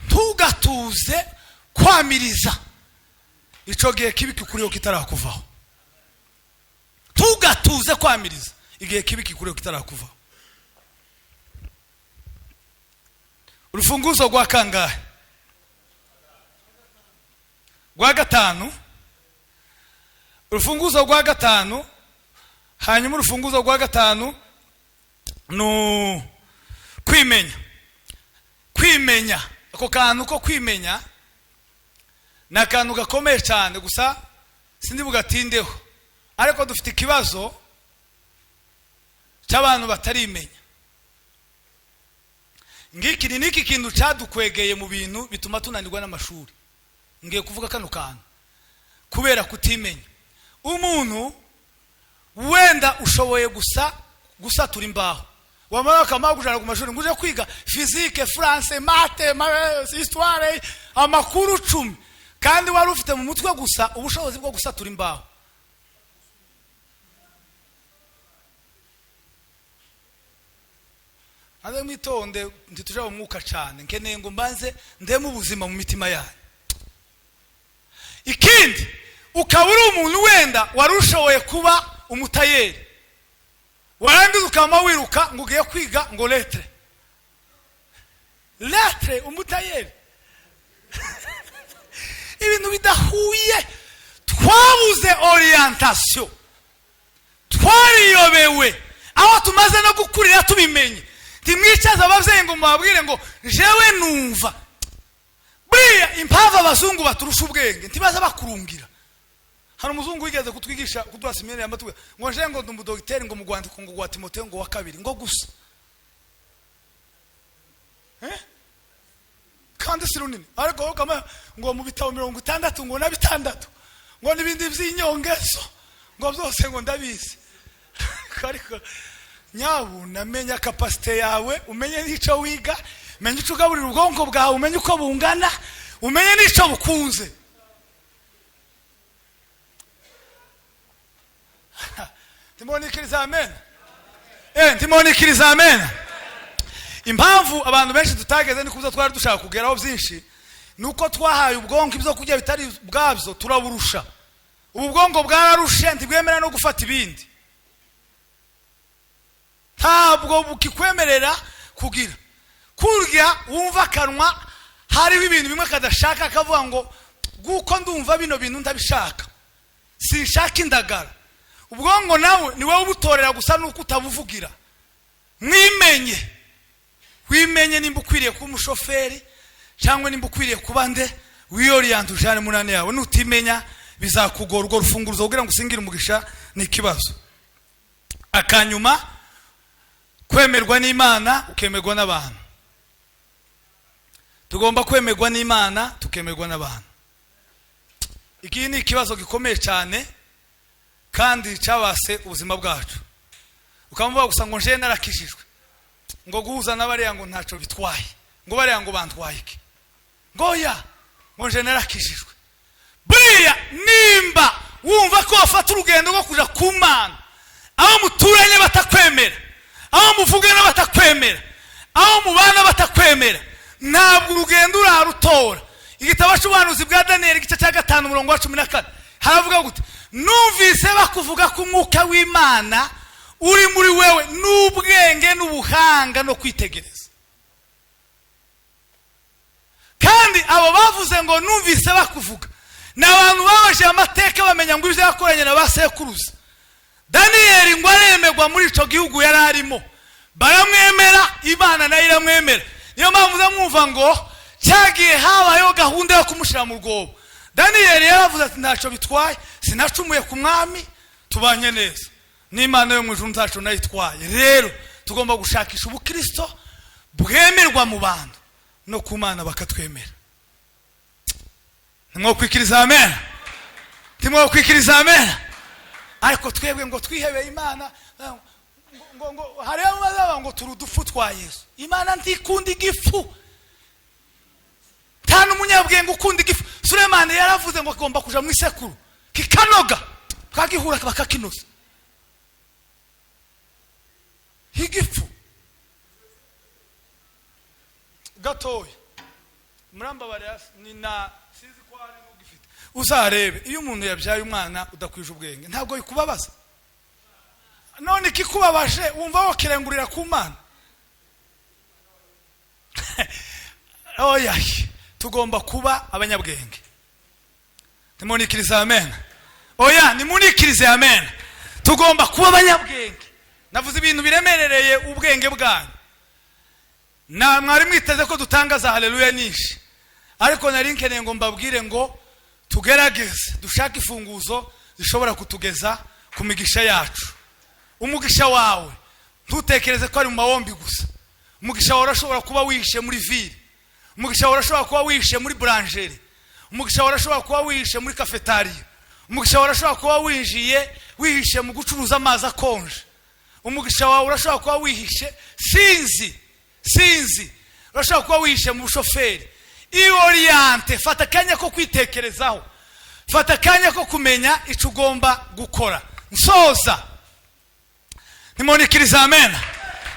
Ntugatuze kwamiriza icyo gihe kibi kikuriho kitarakuvaho. Ntugatuze kwamiriza igihe kibi kikuriho kitarakuvaho. Urufunguzo rwa kangahe? Rwa gatanu. Urufunguzo rwa gatanu. Hanyuma urufunguzo rwa gatanu ni kwimenya. Kwimenya, ako kantu ko kwimenya ni akantu gakomeye cyane, gusa sindi bugatindeho. Ariko dufite ikibazo cy'abantu batarimenya. Ngiki ni niki kintu cyadukwegeye mu bintu bituma tunanirwa n'amashuri. Ngiye kuvuga kano kantu kubera kutimenya. Umuntu wenda ushoboye gusa gusatura imbaho. Wamara bakamara kujana ku mashuri ngo uje kwiga physique, français, maths, histoire, amakuru 10, kandi wari ufite mu mutwe gusa ubushobozi bwo gusatura imbaho. Aze mwitonde, ntituja mu mwuka cyane, nkeneye ngo mbanze ndeme ubuzima mu mitima yanyu. Ikindi, ukaba uri umuntu wenda wari ushoboye kuba umutayeri, warangiza ukaba wiruka ngo ugiye kwiga ngo lettre lettre, umutayeri. Ibintu bidahuye. Twabuze orientation, twariyobewe aho tumaze no gukurira tubimenye. Ntimwicaze ababyeyi ngo mubabwire ngo jewe numva buriya impamvu abazungu baturusha ubwenge, ntibaza bakurungira. Hari umuzungu wigeze kutwigisha kuduha seminari y'amatwi ngo nje ngo ndi umudogiteri ngo mu rwandiko ngo rwa Timoteyo ngo wa kabiri ngo gusa, kandi si runini, ariko wowe ukaba ngo mu bitabo 60 ngo na 6 ngo n'ibindi by'inyongezo ngo byose ngo ndabizi. Ariko nyabu namenya kapasite yawe, umenye n'icyo wiga, umenye icyo ugaburira ubwonko bwawe, umenye uko bungana, umenye n'icyo bukunze. Ndimonikiriza amen. Ndimonikiriza amen. Impamvu abantu benshi tutageze ni kuzo twari dushaka kugeraho byinshi, nuko twahaye ubwonko ibyo kurya bitari bwabyo, turaburusha. Ubu bwonko bwararushe, ntibwemera no gufata ibindi, ntabwo bukikwemerera kugira kurya. Wumva akanwa hariho ibintu bimwe kadashaka, akavuga ngo guko ndumva bino bintu ndabishaka, sinshaka indagara. Ubwonko nawe ni wowe ubutorera gusa, nuko utabuvugira. Mwimenye, wimenye nimba ukwiriye kuba umushoferi cyangwa nimba ukwiriye kuba nde, wiyoriyante ujane munani yawe. Nutimenya bizakugora, urwo rufunguzo kugira ngo usingire umugisha ni ikibazo. Akanyuma, kwemerwa n'Imana ukemerwa n'abantu. Tugomba kwemerwa n'Imana tukemerwa n'abantu. Iki ni ikibazo gikomeye cyane kandi cyabase ubuzima bwacu. Ukamuvuga gusa ngo nje narakijijwe, ngo guhuza n'abariya ngo ntacyo bitwaye, ngo bariya ngo bantwaye iki, ngo ya ngo nje narakijijwe. Buriya nimba wumva ko wafata urugendo rwo kuja ku Mana, aho muturanye batakwemera, aho muvugana batakwemera, aho mubana batakwemera, ntabwo urugendo urarutora. Igitabo cy'ubuhanuzi bwa Daniel igice cya 5 umurongo wa 14 haravuga gute: numvise bakuvuga ko umwuka w'Imana uri muri wewe n'ubwenge n'ubuhanga no kwitegereza. Kandi abo bavuze ngo numvise bakuvuga ni abantu babaje amateka bamenya ngo ibyo yakoranye na ba sekuruza. Daniel ngo aremerwa muri ico gihugu yari arimo, baramwemera, Imana nayo iramwemera. Niyo mpamvu mwumva ngo cyagiye habayeho gahunda yo kumushira mu rwobo. Daniel yaravuze ati ntacyo bitwaye, sinacumuye ku mwami, tubanye neza n'Imana yo mu ijuru ntaco nayitwaye. Rero tugomba gushakisha ubukristo bwemerwa mu bantu no ku Mana bakatwemera. Ntimwokwikiriza amen, ntimwokwikiriza amen. Ariko twebwe ngo twihebeye Imana, ngo ngo hariho bazaba ngo turi udufu twa Yesu. Imana ntikunda igifu, nta n'umunyabwenge ukunda igifu. Sulemani yaravuze ngo agomba kuja mu isekuru kikanoga, bakagihura bakakinoza. Igifu gatoya murambabarira, ni na sinzi ko hari n'ugifite. Uzarebe iyo umuntu yabyaye umwana udakwije ubwenge ntabwo bikubabaza. None ikikubabaje wumva wakirengurira ku Mana. Oya, tugomba kuba abanyabwenge. Nimunikirize amen. Oya, nimunikirize amen. Tugomba kuba abanyabwenge. Navuze ibintu biremerereye ubwenge bwanyu. Na mwari mwiteze ko dutangaza haleluya nyinshi, ariko nari nkeneye ngo mbabwire ngo tugerageze dushake ifunguzo zishobora kutugeza ku migisha yacu. Umugisha wawe ntutekereze ko ari mu mawombi gusa. Umugisha wawe urashobora kuba wihishe muri ville, umugisha wawe urashobora kuba wihishe muri boulangerie, umugisha wawe urashobora kuba wihishe muri cafetaria, umugisha wawe urashobora kuba winjiye wihishe mu gucuruza amazi akonje. Umugisha wawe urashobora kuba wihishe, sinzi, urashobora kuba wihishe mu bushoferi. Ioriente, fata akanya ko kwitekerezaho, fata akanya ko kumenya icyo ugomba gukora. Nsoza, nimunikiriza amena,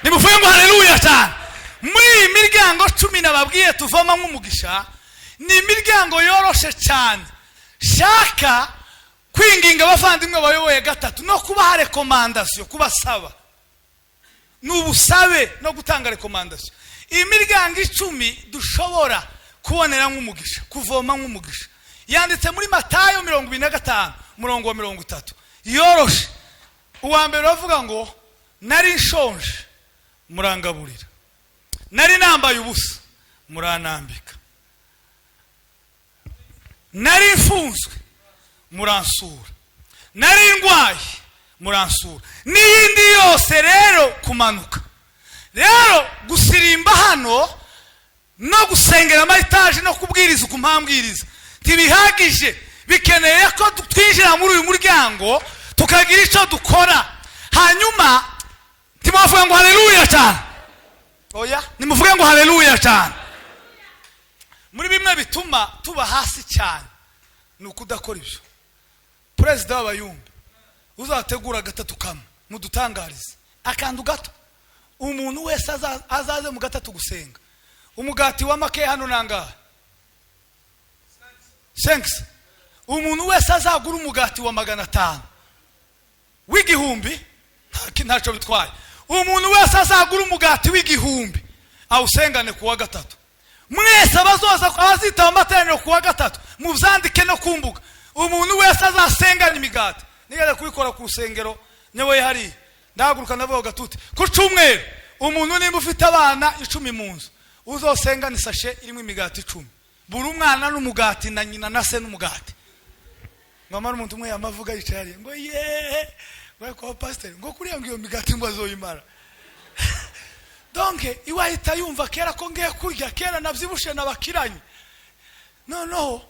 nimuvuge ngo haleluya cyane. Muri iyi miryango 10 nababwiye tuvoma nk'umugisha, ni imiryango yoroshe cyane. Shaka kwinginga abavandimwe bayoboye gatatu no kubaha recommandation, kubasaba ni ubusabe no gutanga recommandation. Imiryango 10 dushobora kubonera nk'umugisha, kuvoma nk'umugisha, yanditse muri Matayo 25 umurongo wa 30. Yoroshe. Uwa mbere uravuga ngo nari nshonje murangaburira, nari nambaye ubusa muranambika, nari mfunzwe muransura, nari ndwaye muransura, n'iyindi yose. Rero kumanuka, rero gusirimba hano no gusengera ama étages no kubwiriza uku mpambwiriza ntibihagije. Bikeneye ko twinjira muri uyu muryango tukagira icyo dukora. Hanyuma ntimuvuge ngo haleluya cyane? Oya, nimuvuge ngo haleluya cyane. Muri bimwe bituma tuba hasi cyane ni ukudakora ibyo. Perezida w'abayumbi, uzategura gatatu kamwe mudutangarize akantu gato. Umuntu wese azaze mu gatatu gusenga, umugati wa make hano nangahe? Thanks. Umuntu wese azagura umugati wa 500, w'igihumbi, ntacyo bitwaye. Umuntu wese azagura umugati w'igihumbi awusengane ku wa gatatu. Mwese abazoza, abazitaba amateraniro ku wa gatatu, mubyandike no ku mbuga. Umuntu wese azasengana imigati. Nigeze kubikora ku rusengero nyoboye hariya, ndahaguruka ndavuga gatuti ku cyumweru: umuntu nimba ufite abana 10 mu nzu, uzosengana isashe irimo imigati 10, buri umwana n'umugati na nyina na se n'umugati. Ngamara umuntu umwe yamavuga yicaye hariya ngo yeee, ngo kwa pasiteri, ngo kuriya, ngo iyo migati ngo azoyimara. Donc iwe ahita yumva kera ko ngiye kurya kera nabyibushe nabakiranye. Noneho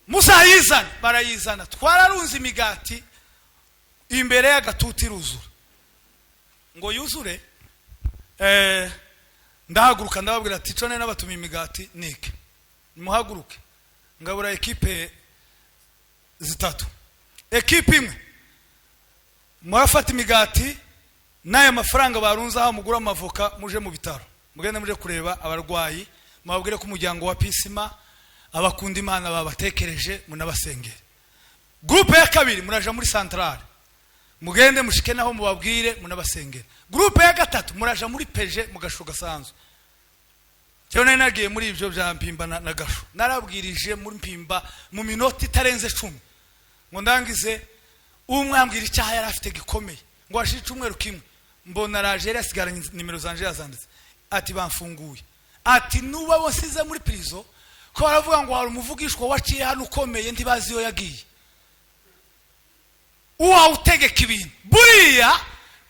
muzayizana, barayizana, twararunze imigati imbere y'agatuti iruzura. Ngo yuzure, ndahaguruka ndababwira ati: "Cone n'abatumiye imigati nike, nimuhaguruke." Ngabura ekipe zitatu. Ekipe imwe, murafata imigati n'aya mafaranga barunze aho, mugura amavoka, muje mu bitaro, mugende muje kureba abarwayi, mubabwire ko umuryango wa Pisima, abakunda Imana babatekereje, munabasengere. Groupe ya kabiri, muraja muri centrale, mugende mushike naho mubabwire, munabasengere. Groupe ya gatatu, muraja muri peje mu gasho gasanzwe. Cyo nari nagiye muri ibyo bya Mpimba na Gasho, narabwirije muri Mpimba mu minota itarenze 10 ngo ndangize. Umwe ambwira icyaha yari afite gikomeye, ngo hashire icyumweru kimwe mbona araje, yari yasigaranye nimero zanje yazanditse, ati: "Bamfunguye." Ati: "Nuba wasize muri prison ko baravuga ngo hari umuvugishwa waciye hano ukomeye, ntibazi iyo yagiye, uwawe utegeka ibintu." Buriya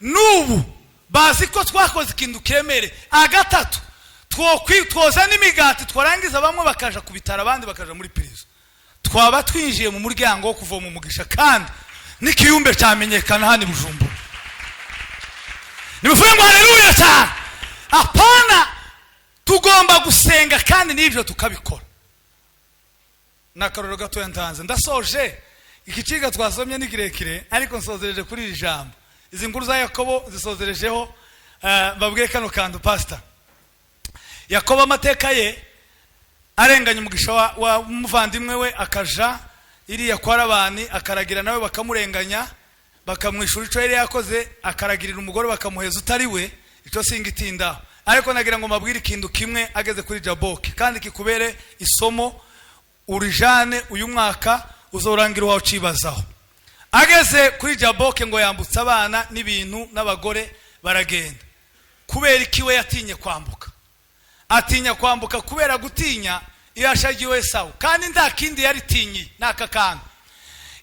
n'ubu bazi ko twakoze ikintu kiremere. Agatatu twoza n'imigati, twarangiza bamwe bakaja ku bitaro, abandi bakaja muri prison, twaba twinjiye mu muryango wo kuvoma umugisha, kandi n'ikiyumbe cyamenyekana hano i Bujumbura. Nimuvuge ngo haleluya cyane. Apana, tugomba gusenga kandi n'ibyo tukabikora. Ni akarorero gatoya ntanze, ndasoje. Iki kiga twasomye ni kirekire, ariko nsozereje kuri iri jambo. Izi nkuru za Yakobo zisozerejeho. Mbabwire kano kantu. Pasita Yakobo, amateka ye, arenganya umugisha wa muvandimwe we, akaja iriya kwa Labani akaragira, nawe bakamurenganya, bakamwishura icyo yari yakoze, akaragirira umugore bakamuheza utari we. Icyo singitindaho, ariko nagira ngo mbabwire ikintu kimwe ageze kuri Jaboke, kandi kikubere isomo, urijane uyu mwaka uzorangira uwawe ucibazaho. Ageze kuri Jaboke ngo yambutse abana n'ibintu n'abagore, baragenda. Kubera iki we yatinye kwambuka? Atinya kwambuka kubera gutinya iyo ashagiwe Esawu, kandi nta kindi yaritinyiye, ni aka kantu: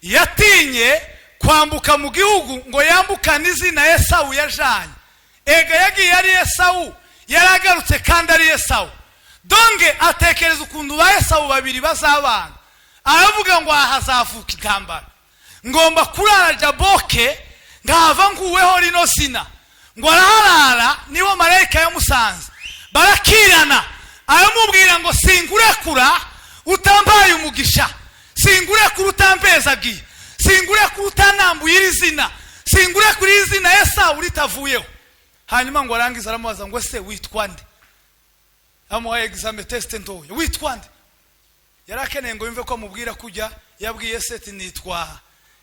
yatinye kwambuka mu gihugu ngo yambukane izina Esawu yajanye. Ega yagiye ari Esawu, yaragarutse kandi ari Esawu. Donc atekereza ukuntu ba Esawu babiri bazabana, aravuga ngo aha hazavuka intambara, ngomba kurara Jaboke nkava nkuweho rino zina. Ngo araharara, niwo marayika yamusanze, barakirana, aramubwira ngo: "Singurekura utambaye umugisha, singurekura utampezagiye, singurekura utanambuye iri zina, singurekura iri zina Esawu ritavuyeho." Hanyuma ngo arangize aramubaza ngo: "Ese witwa nde?" Amuhaye examen, test ntoya: "Witwa nde?" Yari akeneye ngo yumve ko amubwira kujya yabwiye se ati: "Nitwa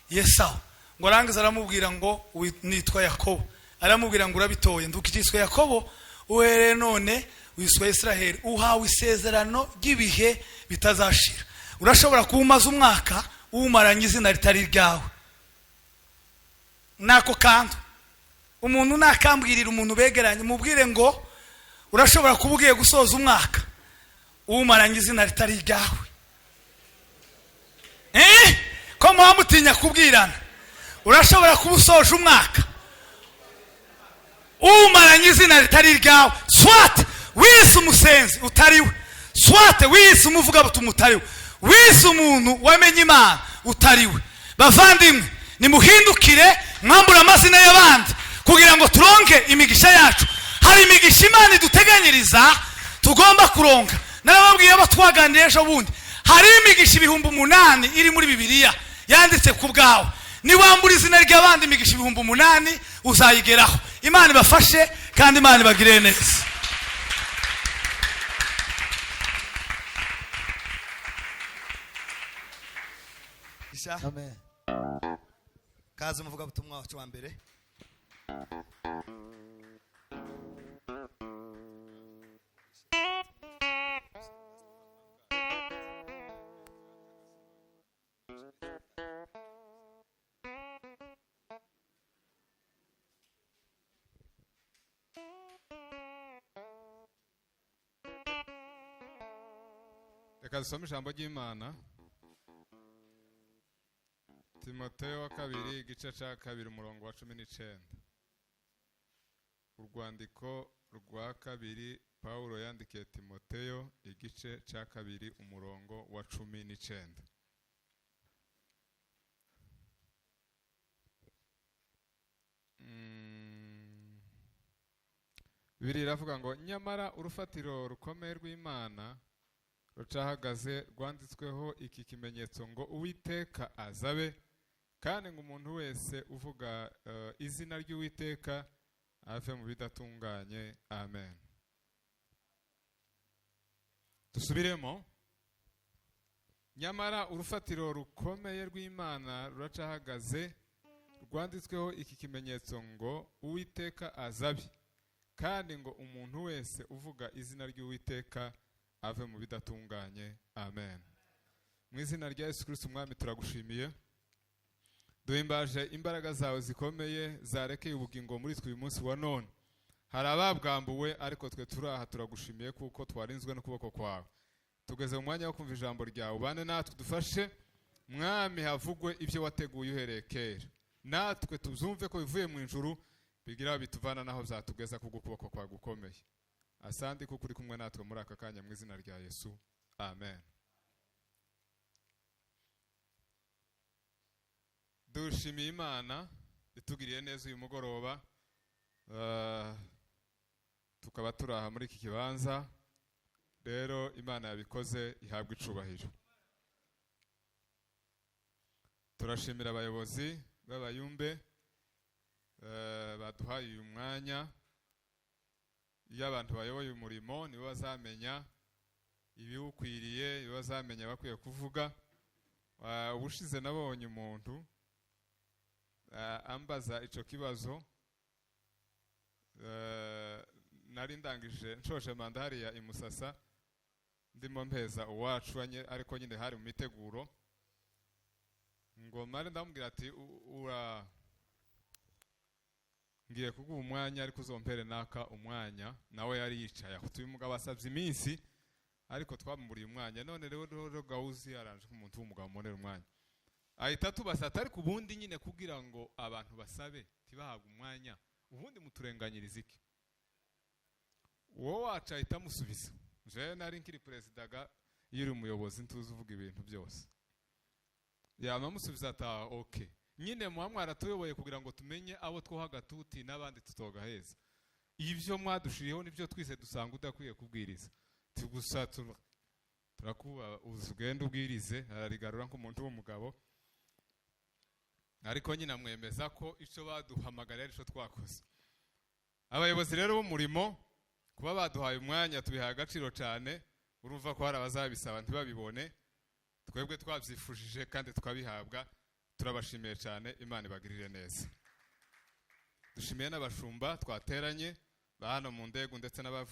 Yesawu." Ngo arangize aramubwira ngo: "Nitwa Yakobo." Aramubwira ngo: "Urabitoye, ndukikiswe Yakobo, uhereye none wiswe Israheli, uhawe isezerano ry'ibihe bitazashira." Urashobora kuba umaze umwaka uwumaranye izina ritari iryawe. Nako kantu umuntu nakambwirira umuntu begeranye, mubwire ngo urashobora kuba ugiye gusoza umwaka uwumaranye izina ritari iryawe. Ko muba mutinya kubwirana? Urashobora kuba usoje umwaka uwumaranye izina ritari iryawe, soit wise umusenzi utari we, soit wise umuvugabutumwa utari we, wise umuntu wamenye Imana utari we. Bavandimwe, nimuhindukire, mwambure amazina y'abandi kugira ngo turonke imigisha yacu. Hari imigisha Imana iduteganyiriza tugomba kuronka. Narababwiye abo twaganiriye ejo bundi, hari imigisha 8000 iri muri Bibiliya yanditse ku bwawe. Niwambura izina ry'abandi, imigisha 8000 uzayigeraho. Imana ibafashe kandi Imana ibagirire neza. Isha. Amen. Kaze umuvugabutumwa wacu wa mbere. Reka dusome ijambo ry'Imana. Timoteyo wa kabiri, igice cya 2, umurongo wa 19. Urwandiko rwa kabiri Pawulo yandikiye Timoteyo, igice cya 2, umurongo wa 19. Bibiliya iravuga ngo: "Nyamara urufatiro rukomeye rw'Imana rucahagaze, rwanditsweho iki kimenyetso ngo: 'Uwiteka azabe, kandi ngo umuntu wese uvuga izina ry'Uwiteka ave mu bidatunganye.'" Amen. Dusubiremo: "Nyamara urufatiro rukomeye rw'Imana ruracahagaze, rwanditsweho iki kimenyetso ngo: 'Uwiteka azabe, kandi ngo umuntu wese uvuga izina ry'Uwiteka ave mu bidatunganye.'" Amen. Mu izina rya Yesu Kristo Umwami, turagushimiye, duhimbaje imbaraga zawe zikomeye zarekeye ubugingo muri twe uyu munsi wa none. Hari ababwambuwe, ariko twe turi aha, turagushimiye kuko twarinzwe n'ukuboko kwawe. Tugeze mu mwanya wo kumva ijambo ryawe. Ubane natwe, dufashe Mwami, havugwe ibyo wateguye uhereye kera, natwe tuzumve ko bivuye mu ijuru, bigira aho bituvana n'aho byatugeza kubwo ukuboko kwawe gukomeye. Asante kuko uri kumwe natwe muri aka kanya. Mu izina rya Yesu, amen. Dushimiye Imana itugiriye neza uyu mugoroba, tukaba turi aha muri iki kibanza. Rero Imana yabikoze ihabwa icubahiro. Turashimira abayobozi b'abayumbe baduhaye uyu mwanya. Iyo abantu bayoboye umurimo, nibo bazamenya ibiwukwiriye, nibo bazamenya bakwiye kuvuga. Ubushize nabonye umuntu ambaza ico kibazo. Nari ndangije nshoje manda hariya i Musasa, ndimo mpeza uwacu, ariko nyine hari mu miteguro. Ngo mare ndamubwira ati: "Ura ngiye kuguha umwanya, ariko uzompere naka umwanya." Nawe yari yicaye aho. Uyu mugabo asabye iminsi, ariko twamuburiye umwanya. None rero gawuzi aranje nk'umuntu w'umugabo, mubonera umwanya. Ahita tubasa ati: "Ariko ubundi nyine kugira ngo abantu basabe ntibahabwe umwanya, ubundi muturenganyiriza iki?" Uwo wacu ahita amusubiza. Jewe nari nkiri perezida ga, iyo uri umuyobozi ntuzi uvuga ibintu byose. Yama amusubiza ati: "Ah, okay, Nyine muba mwaratuyoboye kugira ngo tumenye abo twoha agatuti n'abandi tutogaheza. Ibyo mwadushiriyeho nibyo twise dusanga udakwiye kubwiriza. Gusa turakuba ugende ubwirize. Ararigarura nk'umuntu w'umugabo, ariko nyine amwemeza ko icyo baduhamagara ari cyo twakoze. Abayobozi rero b'umurimo, kuba baduhaye umwanya tubihaye agaciro cyane. Urumva ko hari abazabisaba ntibabibone, twebwe twabyifujije kandi tukabihabwa. Turabashimiye cyane, Imana ibagirire neza. Dushimiye n'abashumba twateranye ba hano mu Ndegu ndetse n'abavuye